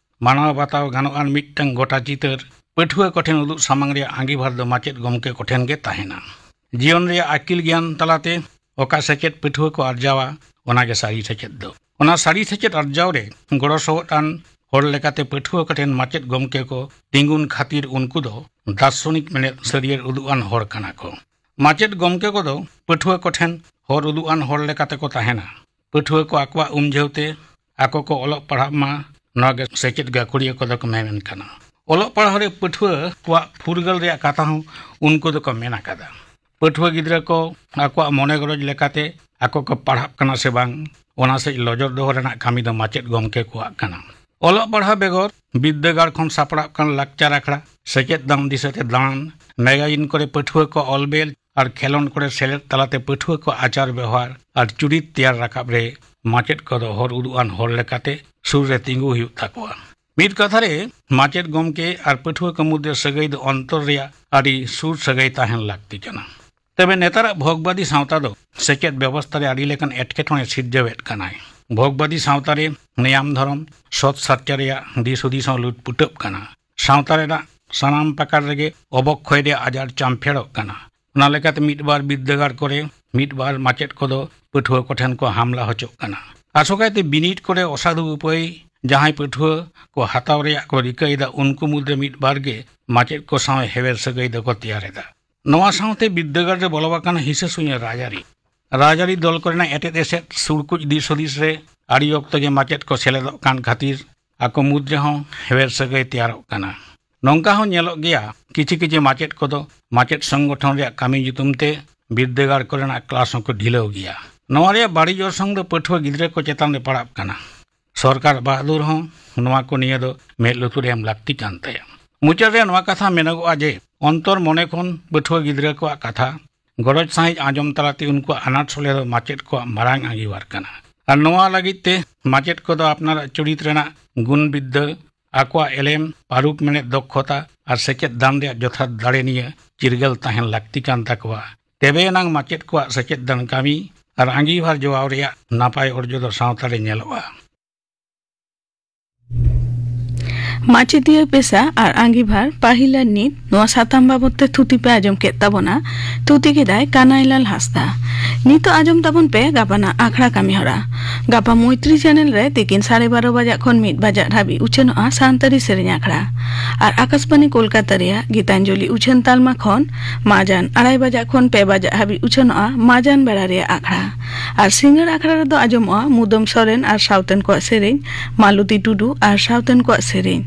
ᱢᱟᱱᱟᱣ ᱵᱟᱛᱟᱣ ᱜᱟᱱᱚᱜ ᱟᱱ ᱢᱤᱫᱴᱟᱝ ᱜᱚᱴᱟ ᱪᱤᱛᱟᱹᱨ ᱯᱟᱹᱴᱷᱩᱣᱟᱹ ᱠᱚᱴᱷᱮᱱ ᱩᱫᱩᱜ ᱥᱟᱢᱟᱝ ᱨᱮᱭᱟᱜ ᱟᱸᱜᱤᱵᱷᱟᱨ ᱫᱚ ᱢᱟᱪᱮᱫ ᱜᱚᱢᱠᱮ ᱠᱚᱴᱷᱮᱱ ᱜᱮ ᱛᱟᱦᱮᱱᱟ᱾ ᱡᱤᱭᱚᱱ ᱨᱮᱭᱟᱜ ᱟᱹᱠᱤᱞ ᱜᱮᱭᱟᱱ ᱛᱟᱞᱟᱛᱮ ᱚᱠᱟ ᱥᱮᱪᱮᱫ ᱯᱟᱹᱴᱷᱩᱣᱟᱹ ᱠᱚ ᱟᱨᱡᱟᱣᱟ, ᱚᱱᱟᱜᱮ ᱥᱟᱹᱨᱤ ᱥᱮᱪᱮᱫ ᱫᱚ᱾ ᱚᱱᱟ ᱥᱟᱹᱨᱤ ᱥᱮᱪᱮᱫ ᱟᱨᱡᱟᱣ ᱨᱮ ᱜᱚᱲᱚ ᱥᱚᱦᱚᱫ ᱟᱱ ᱦᱚᱲ ᱞᱮᱠᱟᱛᱮ ᱯᱟᱹᱴᱷᱩᱣᱟᱹ ᱠᱚᱴᱷᱮᱱ ᱢᱟᱪᱮᱫ ᱜᱚᱢᱠᱮ ᱠᱚ ᱛᱤᱸᱜᱩᱱ ᱠᱷᱟᱹᱛᱤᱨ ᱩᱱᱠᱩ ᱫᱚ ᱫᱟᱨᱥᱚᱱᱤᱠ ᱢᱮᱱᱮᱫ ᱥᱟᱹᱨᱭᱟᱹᱲ ᱩᱫᱩᱜ ᱟᱱ ᱦᱚᱲ ᱠᱟᱱᱟ ᱠᱚ᱾ ᱢᱟᱪᱮᱫ ᱜᱚᱢᱠᱮ ᱠᱚᱫᱚ ᱯᱟᱹᱴᱷᱩᱣᱟᱹ ᱠᱚᱴᱷᱮᱱ ᱦᱚᱨ ᱩᱫᱩᱜ ᱟᱱ ᱦᱚᱲ ᱞᱮᱠᱟᱛᱮ ᱠᱚ ᱛᱟᱦᱮᱱᱟ᱾ ᱯᱟᱹᱴᱷᱩᱣᱟᱹ ᱠᱚ ᱟᱠᱚᱣᱟᱜ ᱩᱢᱡᱷᱟᱹᱣ ᱛᱮ ᱟᱠᱚ ᱠᱚ ᱚᱞᱚᱜ ᱯᱟᱲᱦᱟᱜ ᱢᱟ, ᱱᱚᱣᱟ ᱜᱮ ᱥᱮᱪᱮᱫ ᱜᱟᱹᱠᱷᱩᱲᱤᱭᱟᱹ ᱠᱚᱫᱚ ᱠᱚ ᱢᱮᱢᱮᱱ ᱠᱟᱱᱟ᱾ ᱚᱞᱚᱜ ᱯᱟᱲᱦᱟᱣ ᱨᱮ ᱯᱟᱹᱴᱷᱩᱣᱟᱹ ᱠᱚᱣᱟᱜ ᱯᱷᱩᱨᱜᱟᱹᱞ ᱨᱮᱭᱟᱜ ᱠᱟᱛᱷᱟ ᱦᱚᱸ ᱩᱱᱠᱩ ᱫᱚᱠᱚ ᱢᱮᱱ ᱟᱠᱟᱫᱟ᱾ ᱯᱟᱹᱴᱷᱩᱣᱟᱹ ᱜᱤᱫᱽᱨᱟᱹ ᱠᱚ ᱟᱠᱚᱣᱟᱜ ᱢᱚᱱᱮ ᱜᱚᱨᱚᱡᱽ ᱞᱮᱠᱟᱛᱮ ᱟᱠᱚ ᱠᱚ ᱯᱟᱲᱦᱟᱜ ᱠᱟᱱᱟ ᱥᱮ ᱵᱟᱝ, ᱚᱱᱟ ᱥᱮᱫ ᱞᱚᱡᱚᱨ ᱫᱚᱦᱚ ᱨᱮᱱᱟᱜ ᱠᱟᱹᱢᱤ ᱫᱚ ᱢᱟᱪᱮᱫ ᱜᱚᱢᱠᱮ ᱠᱚᱣᱟᱜ ᱠᱟᱱᱟ᱾ ᱚᱞᱚᱜ ᱯᱟᱲᱦᱟᱣ ᱵᱮᱜᱚᱨ ᱵᱤᱨᱫᱟᱹᱜᱟᱲ ᱠᱷᱚᱱ ᱥᱟᱯᱲᱟᱜ ᱠᱟᱱ ᱞᱟᱠᱪᱟᱨ ᱟᱠᱷᱲᱟ, ᱥᱮᱪᱮᱫ ᱫᱟᱢ ᱫᱤᱥᱟᱹᱛᱮ ᱫᱟᱬᱟᱱ, ᱢᱮᱜᱟᱡᱤᱱ ᱠᱚᱨᱮ ᱯᱟᱹᱴᱷᱩᱣᱟᱹ ᱠᱚ ᱚᱞ ᱵᱮᱞ ᱟᱨ ᱠᱷᱮᱞᱳᱸᱰ ᱠᱚᱨᱮ ᱥᱮᱞᱮᱫ ᱛᱟᱞᱟᱛᱮ ᱯᱟᱹᱴᱷᱩᱣᱟᱹ ᱠᱚ ᱟᱪᱟᱨ ᱵᱮᱣᱦᱟᱨ ᱟᱨ ᱪᱩᱨᱤᱛ ᱛᱮᱭᱟᱨ ᱨᱟᱠᱟᱵ ᱨᱮ ᱢᱟᱪᱮᱫ ᱠᱚᱫᱚ ᱦᱚᱨ ᱩᱫᱩᱜ ᱟᱱ ᱦᱚᱲ ᱞᱮᱠᱟᱛᱮ ᱥᱩᱨ ᱨᱮ ᱛᱤᱸᱜᱩ ᱦᱩᱭᱩᱜ ᱛᱟᱠᱚᱣᱟ᱾ ᱢᱤᱫ ᱠᱟᱛᱷᱟ ᱨᱮ, ᱢᱟᱪᱮᱫ ᱜᱚᱢᱠᱮ ᱟᱨ ᱯᱟᱹᱴᱷᱩᱣᱟᱹ ᱠᱚ ᱢᱩᱫᱽᱨᱮ ᱥᱟᱹᱜᱟᱹᱭ ᱫᱚ ᱚᱱᱛᱚᱨ ᱨᱮᱭᱟᱜ ᱟᱹᱰᱤ ᱥᱩᱨ ᱥᱟᱹᱜᱟᱹᱭ ᱛᱟᱦᱮᱱ ᱞᱟᱹᱠᱛᱤ ᱠᱟᱱᱟ᱾ ᱛᱚᱵᱮ ᱱᱮᱛᱟᱨᱟᱜ ᱵᱷᱳᱜᱽᱵᱟᱫᱤ ᱥᱟᱶᱛᱟ ᱫᱚ ᱥᱮᱪᱮᱫ ᱵᱮᱵᱚᱥᱛᱟ ᱨᱮ ᱟᱹᱰᱤ ᱞᱮᱠᱟᱱ ᱮᱴᱠᱮᱴᱚᱬᱮ ᱥᱤᱨᱡᱟᱹᱣᱮᱫ ᱠᱟᱱᱟᱭ᱾ ᱵᱷᱳᱜᱽᱵᱟᱫᱤ ᱥᱟᱶᱛᱟ ᱨᱮ ᱱᱮᱭᱟᱢ ᱫᱷᱚᱨᱚᱢ, ᱥᱚᱛ ᱥᱟᱨᱪᱟ ᱨᱮᱭᱟᱜ ᱫᱤᱥ ᱦᱩᱫᱤᱥ ᱦᱚᱸ ᱞᱩᱴᱯᱩᱴᱟᱹᱜ ᱠᱟᱱᱟ᱾ ᱥᱟᱶᱛᱟ ᱨᱮᱱᱟᱜ ᱥᱟᱱᱟᱢ ᱯᱟᱠᱟᱲ ᱨᱮᱜᱮ ᱚᱵᱚᱠᱠᱷᱚᱭ ᱨᱮᱭᱟᱜ ᱟᱡᱟᱨ ᱪᱟᱢᱯᱷᱮᱲᱚᱜ ᱠᱟᱱᱟ᱾ ᱚᱱᱟ ᱞᱮᱠᱟᱛᱮ ᱢᱤᱫ ᱵᱟᱨ ᱵᱤᱨᱫᱟᱹᱜᱟᱲ ᱠᱚᱨᱮ ᱢᱤᱫ ᱵᱟᱨ ᱢᱟᱪᱮᱫ ᱠᱚᱫᱚ ᱯᱟᱹᱴᱷᱩᱣᱟᱹ ᱠᱚᱴᱷᱮᱱ ᱠᱚ ᱦᱟᱢᱞᱟ ᱦᱚᱪᱚᱜ ᱠᱟᱱᱟ᱾ ᱟᱥᱚᱠᱟᱭᱛᱮ ᱵᱤᱱᱤᱰ ᱠᱚᱨᱮ ᱚᱥᱟᱫᱷᱩ ᱩᱯᱟᱹᱭ ᱡᱟᱦᱟᱸᱭ ᱯᱟᱹᱴᱷᱩᱣᱟᱹ ᱠᱚ ᱦᱟᱛᱟᱣ ᱨᱮᱭᱟᱜ ᱠᱚ ᱨᱤᱠᱟᱹᱭᱮᱫᱟ, ᱩᱱᱠᱩ ᱢᱩᱫᱽᱨᱮ ᱢᱤᱫ ᱵᱟᱨ ᱜᱮ ᱢᱟᱪᱮᱫ ᱠᱚ ᱥᱟᱶ ᱦᱮᱣᱮᱨ ᱥᱟᱹᱜᱟᱹᱭ ᱫᱚᱠᱚ ᱛᱮᱭᱟᱨ ᱮᱫᱟ᱾ ᱱᱚᱣᱟ ᱥᱟᱶᱛᱮ ᱵᱤᱨᱫᱟᱹᱜᱟᱲ ᱨᱮ ᱵᱚᱞᱚ ᱟᱠᱟᱱᱟ ᱦᱤᱥᱟᱹ ᱥᱩᱭᱟᱹ ᱨᱟᱡᱽᱟᱹᱨᱤ᱾ ᱨᱟᱡᱽᱟᱹᱨᱤ ᱫᱚᱞ ᱠᱚᱨᱮᱱᱟᱜ ᱮᱴᱮᱫ ᱮᱥᱮᱫ ᱥᱩᱲᱠᱩᱡ ᱫᱤᱥ ᱦᱩᱫᱤᱥ ᱨᱮ ᱟᱹᱰᱤ ᱚᱠᱛᱚ ᱜᱮ ᱢᱟᱪᱮᱫ ᱠᱚ ᱥᱮᱞᱮᱫᱚᱜ ᱠᱟᱱ ᱠᱷᱟᱹᱛᱤᱨ ᱟᱠᱚ ᱢᱩᱫᱽ ᱨᱮᱦᱚᱸ ᱦᱮᱣᱮᱨ ᱥᱟᱹᱜᱟᱹᱭ ᱛᱮᱭᱟᱨᱚᱜ ᱠᱟᱱᱟ᱾ ᱱᱚᱝᱠᱟ ᱦᱚᱸ ᱧᱮᱞᱚᱜ ᱜᱮᱭᱟ, ᱠᱤᱪᱷᱤ ᱠᱤᱪᱷᱤ ᱢᱟᱪᱮᱫ ᱠᱚᱫᱚ ᱢᱟᱪᱮᱫ ᱥᱚᱝᱜᱚᱴᱷᱚᱱ ᱨᱮᱭᱟᱜ ᱠᱟᱹᱢᱤ ᱧᱩᱛᱩᱢ ᱛᱮ ᱵᱤᱨᱫᱟᱹᱜᱟᱲ ᱠᱚᱨᱮᱱᱟᱜ ᱠᱞᱟᱥ ᱦᱚᱸᱠᱚ ᱰᱷᱤᱞᱟᱹᱣ ᱜᱮᱭᱟ᱾ ᱱᱚᱣᱟ ᱨᱮᱭᱟᱜ ᱵᱟᱹᱲᱤᱡ ᱚᱨᱥᱚᱝ ᱫᱚ ᱯᱟᱹᱴᱷᱩᱣᱟᱹ ᱜᱤᱫᱽᱨᱟᱹ ᱠᱚ ᱪᱮᱛᱟᱱ ᱨᱮ ᱯᱟᱲᱟᱜ ᱠᱟᱱᱟ᱾ ᱥᱚᱨᱠᱟᱨ ᱵᱟᱦᱟᱫᱩᱨ ᱦᱚᱸ ᱱᱚᱣᱟ ᱠᱚ ᱱᱤᱭᱟᱹ ᱫᱚ ᱢᱮᱫ ᱞᱩᱛᱩᱨ ᱮᱢ ᱞᱟᱹᱠᱛᱤ ᱠᱟᱱ ᱛᱟᱭᱟ᱾ ᱢᱩᱪᱟᱹᱫ ᱨᱮ ᱱᱚᱣᱟ ᱠᱟᱛᱷᱟ ᱢᱮᱱᱚᱜᱚᱜᱼᱟ ᱡᱮ, ᱚᱱᱛᱚᱨ ᱢᱚᱱᱮ ᱠᱷᱚᱱ ᱯᱟᱹᱴᱷᱩᱣᱟᱹ ᱜᱤᱫᱽᱨᱟᱹ ᱠᱚᱣᱟᱜ ᱠᱟᱛᱷᱟ ᱜᱚᱨᱚᱡᱽ ᱥᱟᱺᱦᱤᱡ ᱟᱸᱡᱚᱢ ᱛᱟᱞᱟᱛᱮ ᱩᱱᱠᱩᱣᱟᱜ ᱟᱱᱟᱴ ᱥᱚᱞᱦᱮ ᱫᱚ ᱢᱟᱪᱮᱫ ᱠᱚᱣᱟᱜ ᱢᱟᱨᱟᱝ ᱟᱸᱜᱤᱵᱷᱟᱨ ᱠᱟᱱᱟ᱾ ᱟᱨ ᱱᱚᱣᱟ ᱞᱟᱹᱜᱤᱫ ᱛᱮ ᱢᱟᱪᱮᱫ ᱠᱚᱫᱚ ᱟᱯᱱᱟᱨᱟᱜ ᱪᱩᱨᱤᱛ ᱨᱮᱱᱟᱜ ᱜᱩᱱ ᱵᱤᱫᱽᱫᱟᱹ, ᱟᱠᱚᱣᱟᱜ ᱮᱞᱮᱢ, ᱯᱟᱹᱨᱩᱠᱷ ᱢᱮᱱᱮᱫ ᱫᱚᱠᱷᱚᱛᱟ ᱟᱨ ᱥᱮᱪᱮᱫ ᱫᱟᱱ ᱨᱮᱭᱟᱜ ᱡᱚᱛᱷᱟᱛ ᱫᱟᱲᱮ ᱱᱤᱭᱟᱹ ᱪᱤᱨᱜᱟᱹᱞ ᱛᱟᱦᱮᱱ ᱞᱟᱹᱠᱛᱤ ᱠᱟᱱ ᱛᱟᱠᱚᱣᱟ᱾ ᱛᱮᱵᱮ ᱮᱱᱟᱝ ᱢᱟᱪᱮᱫ ᱠᱚᱣᱟᱜ ᱥᱮᱪᱮᱫ ᱫᱟᱱ ᱠᱟᱹᱢᱤ ᱟᱨ ᱟᱸᱜᱤᱵᱷᱟᱨ ᱡᱚᱜᱟᱣ ᱨᱮᱭᱟᱜ ᱱᱟᱯᱟᱭ ᱚᱨᱡᱚ ᱫᱚ ᱥᱟᱶᱛᱟ ᱨᱮ ᱧᱮᱞᱚᱜᱼᱟ᱾ ᱢᱟᱪᱮᱫᱤᱭᱟᱹ ᱯᱮᱥᱟ ᱟᱨ ᱟᱸᱜᱤᱵᱷᱟᱨ, ᱯᱟᱹᱦᱤᱞ ᱟᱨ ᱱᱤᱛ, ᱱᱚᱣᱟ ᱥᱟᱛᱟᱢ ᱵᱟᱵᱚᱫ ᱛᱮ ᱛᱷᱩᱛᱤ ᱯᱮ ᱟᱸᱡᱚᱢ ᱠᱮᱫ ᱛᱟᱵᱚᱱᱟ᱾ ᱛᱷᱩᱛᱤ ᱠᱮᱫᱟᱭ ᱠᱟᱱᱟᱭᱞᱟᱞ ᱦᱟᱸᱥᱫᱟ᱾ ᱱᱤᱛᱚᱜ ᱟᱸᱡᱚᱢ ᱛᱟᱵᱚᱱ ᱯᱮ ᱜᱟᱯᱟᱱᱟᱜ ᱟᱠᱷᱲᱟ ᱠᱟᱹᱢᱤ ᱦᱚᱨᱟ᱾ ᱜᱟᱯᱟ ᱢᱚᱭᱛᱨᱤ ᱪᱮᱱᱮᱞ ᱨᱮ ᱛᱤᱠᱤᱱ ᱥᱟᱲᱮ ᱵᱟᱨᱚ ᱵᱟᱡᱟᱜ ᱠᱷᱚᱱ ᱢᱤᱫ ᱵᱟᱡᱟᱜ ᱫᱷᱟᱹᱵᱤᱡ ᱩᱪᱷᱟᱹᱱᱚᱜᱼᱟ ᱥᱟᱱᱛᱟᱲᱤ ᱥᱮᱨᱮᱧ ᱟᱠᱷᱲᱟ᱾ ᱟᱨ ᱟᱠᱟᱥᱵᱟᱱᱤ ᱠᱳᱞᱠᱟᱛᱟ ᱨᱮᱭᱟᱜ ᱜᱤᱛᱟᱧᱡᱚᱞᱤ ᱩᱪᱷᱟᱹᱱ ᱛᱟᱞᱢᱟ ᱠᱷᱚᱱ ᱢᱟᱡᱟᱱ ᱟᱲᱟᱭ ᱵᱟᱡᱟᱜ ᱠᱷᱚᱱ ᱯᱮ ᱵᱟᱡᱟᱜ ᱦᱟᱹᱵᱤᱡ ᱩᱪᱷᱟᱹᱱᱚᱜᱼᱟ ᱢᱟᱡᱟᱱ ᱵᱮᱲᱟ ᱨᱮᱭᱟᱜ ᱟᱠᱷᱲᱟ᱾ ᱟᱨ ᱥᱤᱸᱜᱟᱹᱲ ᱟᱠᱷᱲᱟ ᱨᱮᱫᱚ ᱟᱸᱡᱚᱢᱚᱜᱼᱟ ᱢᱩᱫᱟᱹᱢ ᱥᱚᱨᱮᱱ ᱟᱨ ᱥᱟᱶᱛᱮᱱ ᱠᱚᱣᱟᱜ ᱥᱮᱨᱮᱧ, ᱢᱟᱞᱚᱛᱤ ᱴᱩᱰᱩ ᱟᱨ ᱥᱟᱶᱛᱮᱱ ᱠᱚᱣᱟᱜ ᱥᱮᱨᱮᱧ᱾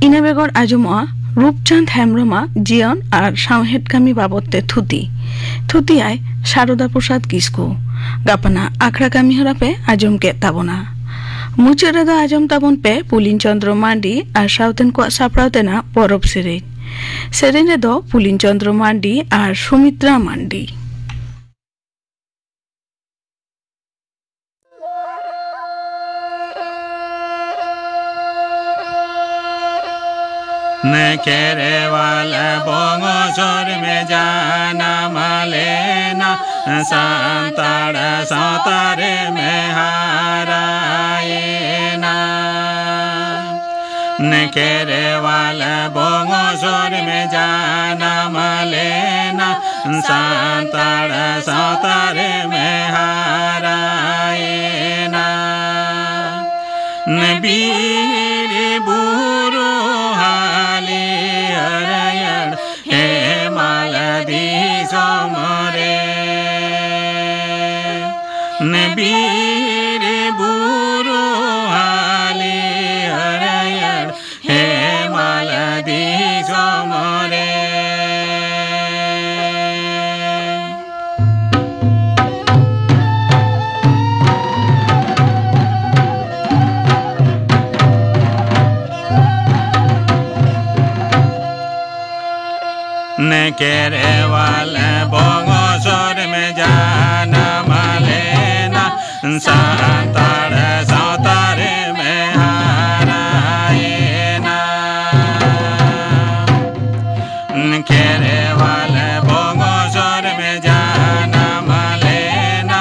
ᱤᱱᱟᱹ ᱵᱮᱜᱚᱨ ᱟᱸᱡᱚᱢᱚᱜᱼᱟ ᱨᱩᱯᱪᱟᱸᱫᱽ ᱦᱮᱢᱵᱽᱨᱚᱢᱟᱜ ᱡᱤᱭᱚᱱ ᱟᱨ ᱥᱟᱶᱦᱮᱫ ᱠᱟᱹᱢᱤ ᱵᱟᱵᱚᱫ ᱛᱮ ᱛᱷᱩᱛᱤ᱾ ᱛᱷᱩᱛᱤᱭᱟᱭ ᱥᱟᱨᱚᱫᱟ ᱯᱨᱚᱥᱟᱫᱽ ᱠᱤᱥᱠᱩ᱾ ᱜᱟᱯᱟᱱᱟᱜ ᱟᱠᱷᱲᱟ ᱠᱟᱹᱢᱤ ᱦᱚᱨᱟ ᱯᱮ ᱟᱸᱡᱚᱢ ᱠᱮᱫ ᱛᱟᱵᱚᱱᱟ᱾ ᱢᱩᱪᱟᱹᱫ ᱨᱮᱫᱚ ᱟᱸᱡᱚᱢ ᱛᱟᱵᱚᱱ ᱯᱮ ᱯᱩᱞᱤᱱ ᱪᱚᱸᱫᱽᱨᱚ ᱢᱟᱱᱰᱤ ᱟᱨ ᱥᱟᱶᱛᱮᱱ ᱠᱚᱣᱟᱜ ᱥᱟᱯᱲᱟᱣ ᱛᱮᱱᱟᱜ ᱯᱚᱨᱚᱵᱽ ᱥᱮᱨᱮᱧ᱾ ᱥᱮᱨᱮᱧ ᱨᱮᱫᱚ ᱯᱩᱞᱤᱱ ᱪᱚᱸᱫᱽᱨᱚ ᱢᱟᱱᱰᱤ ᱟᱨ ᱥᱩᱢᱤᱛᱨᱟ ᱢᱟᱱᱰᱤ᱾ ᱠᱷᱮᱨᱣᱟᱞ ᱵᱚᱝᱥᱚ ᱨᱮᱢ ᱡᱟᱱᱟᱢ ᱞᱮᱱᱟ, ᱥᱟᱱᱛᱟᱲ ᱥᱟᱶᱛᱟ ᱨᱮᱢ ᱦᱟᱨᱟᱭᱮᱱᱟ᱾ ᱠᱷᱮᱨᱣᱟᱞ ᱵᱚᱝᱥᱚ ᱨᱮᱢ ᱡᱟᱱᱟᱢ ᱞᱮᱱᱟ, ᱥᱟᱱᱛᱟᱲ ᱥᱟᱶᱛᱟ ᱨᱮᱢ ᱦᱟᱨᱟᱭᱮᱱᱟ᱾ ᱵᱤᱨ ᱵᱩᱨᱩ ᱦᱟᱹᱞᱤ ᱦᱟᱹᱨᱭᱟᱹᱲ ᱦᱮᱢᱟᱞ ᱫᱤᱥᱚᱢ ᱨᱮ᱾ ᱵᱤᱨ ᱵᱩᱨᱩ ᱦᱟᱹᱞᱤ ᱦᱟᱹᱨᱭᱟᱹᱲ ᱦᱮᱢᱟᱞ ᱫᱤᱥᱚᱢ ᱨᱮ᱾ ᱠᱷᱮᱨᱣᱟᱞ ᱵᱚᱝᱥᱚ ᱨᱮᱢ ᱡᱟᱱᱟᱢ ᱞᱮᱱᱟ, ᱥᱟᱱᱛᱟᱲ ᱥᱟᱶᱛᱟ ᱨᱮᱢ ᱦᱟᱨᱟᱭᱮᱱᱟ᱾ ᱠᱷᱮᱨᱣᱟᱞ ᱵᱚᱝᱥᱚ ᱨᱮᱢ ᱡᱟᱱᱟᱢ ᱞᱮᱱᱟ,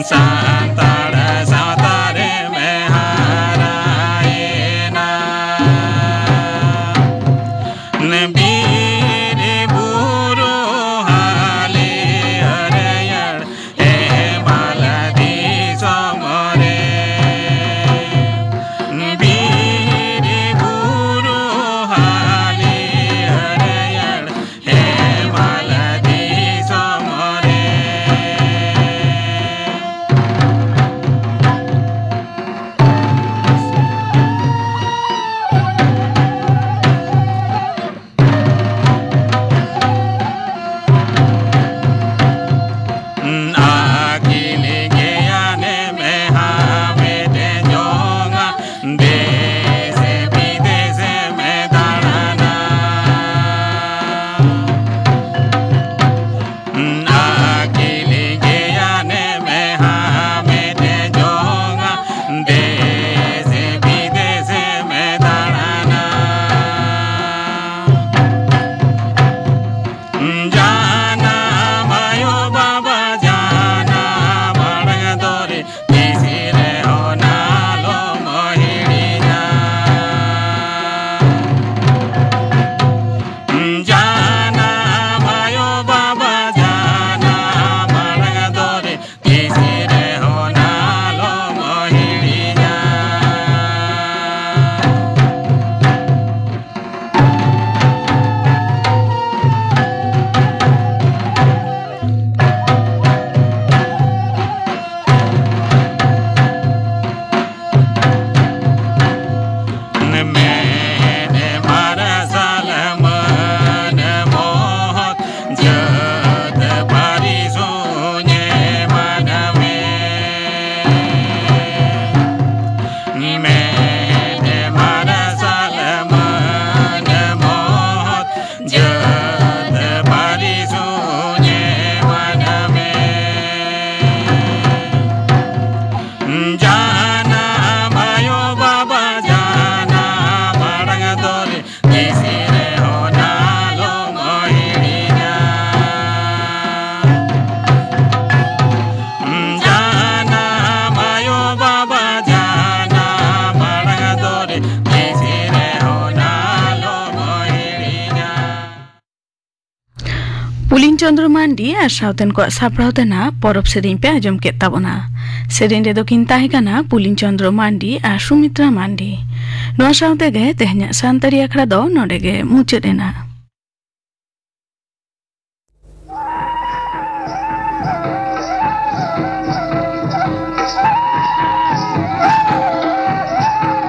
ᱥᱟᱱᱛᱟᱲ ᱥᱟᱶᱛᱟ ᱨᱮᱢ ᱦᱟᱨᱟᱭᱮᱱᱟ᱾ ᱵᱤᱨ ᱵᱩᱨᱩ ᱦᱟᱹᱞᱤ ᱦᱟᱹᱨᱭᱟᱹᱲ ᱦᱮᱢᱟᱞ ᱫᱤᱥᱚᱢ ᱨᱮ᱾ ᱪᱚᱱᱫᱨᱚ ᱢᱟᱱᱰᱤ ᱟᱨ ᱥᱟᱶᱛᱮᱱ ᱠᱚᱣᱟᱜ ᱥᱟᱯᱲᱟᱣ ᱛᱮᱱᱟᱜ ᱯᱚᱨᱚᱵᱽ ᱥᱮᱨᱮᱧ ᱯᱮ ᱟᱸᱡᱚᱢ ᱠᱮᱫ ᱛᱟᱵᱚᱱᱟ᱾ ᱥᱮᱨᱮᱧ ᱨᱮᱫᱚ ᱠᱤᱱ ᱛᱟᱦᱮᱸ ᱠᱟᱱᱟ ᱯᱩᱞᱤᱱ ᱪᱚᱱᱫᱨᱚ ᱢᱟᱱᱰᱤ ᱟᱨ ᱥᱩᱢᱤᱛᱨᱟ ᱢᱟᱱᱰᱤ᱾ ᱱᱚᱣᱟ ᱥᱟᱶ ᱛᱮᱜᱮ ᱛᱮᱦᱮᱧᱟᱜ ᱥᱟᱱᱛᱟᱲᱤ ᱟᱠᱷᱲᱟ ᱫᱚ ᱱᱚᱰᱮ ᱜᱮ ᱢᱩᱪᱟᱹᱫ ᱮᱱᱟ᱾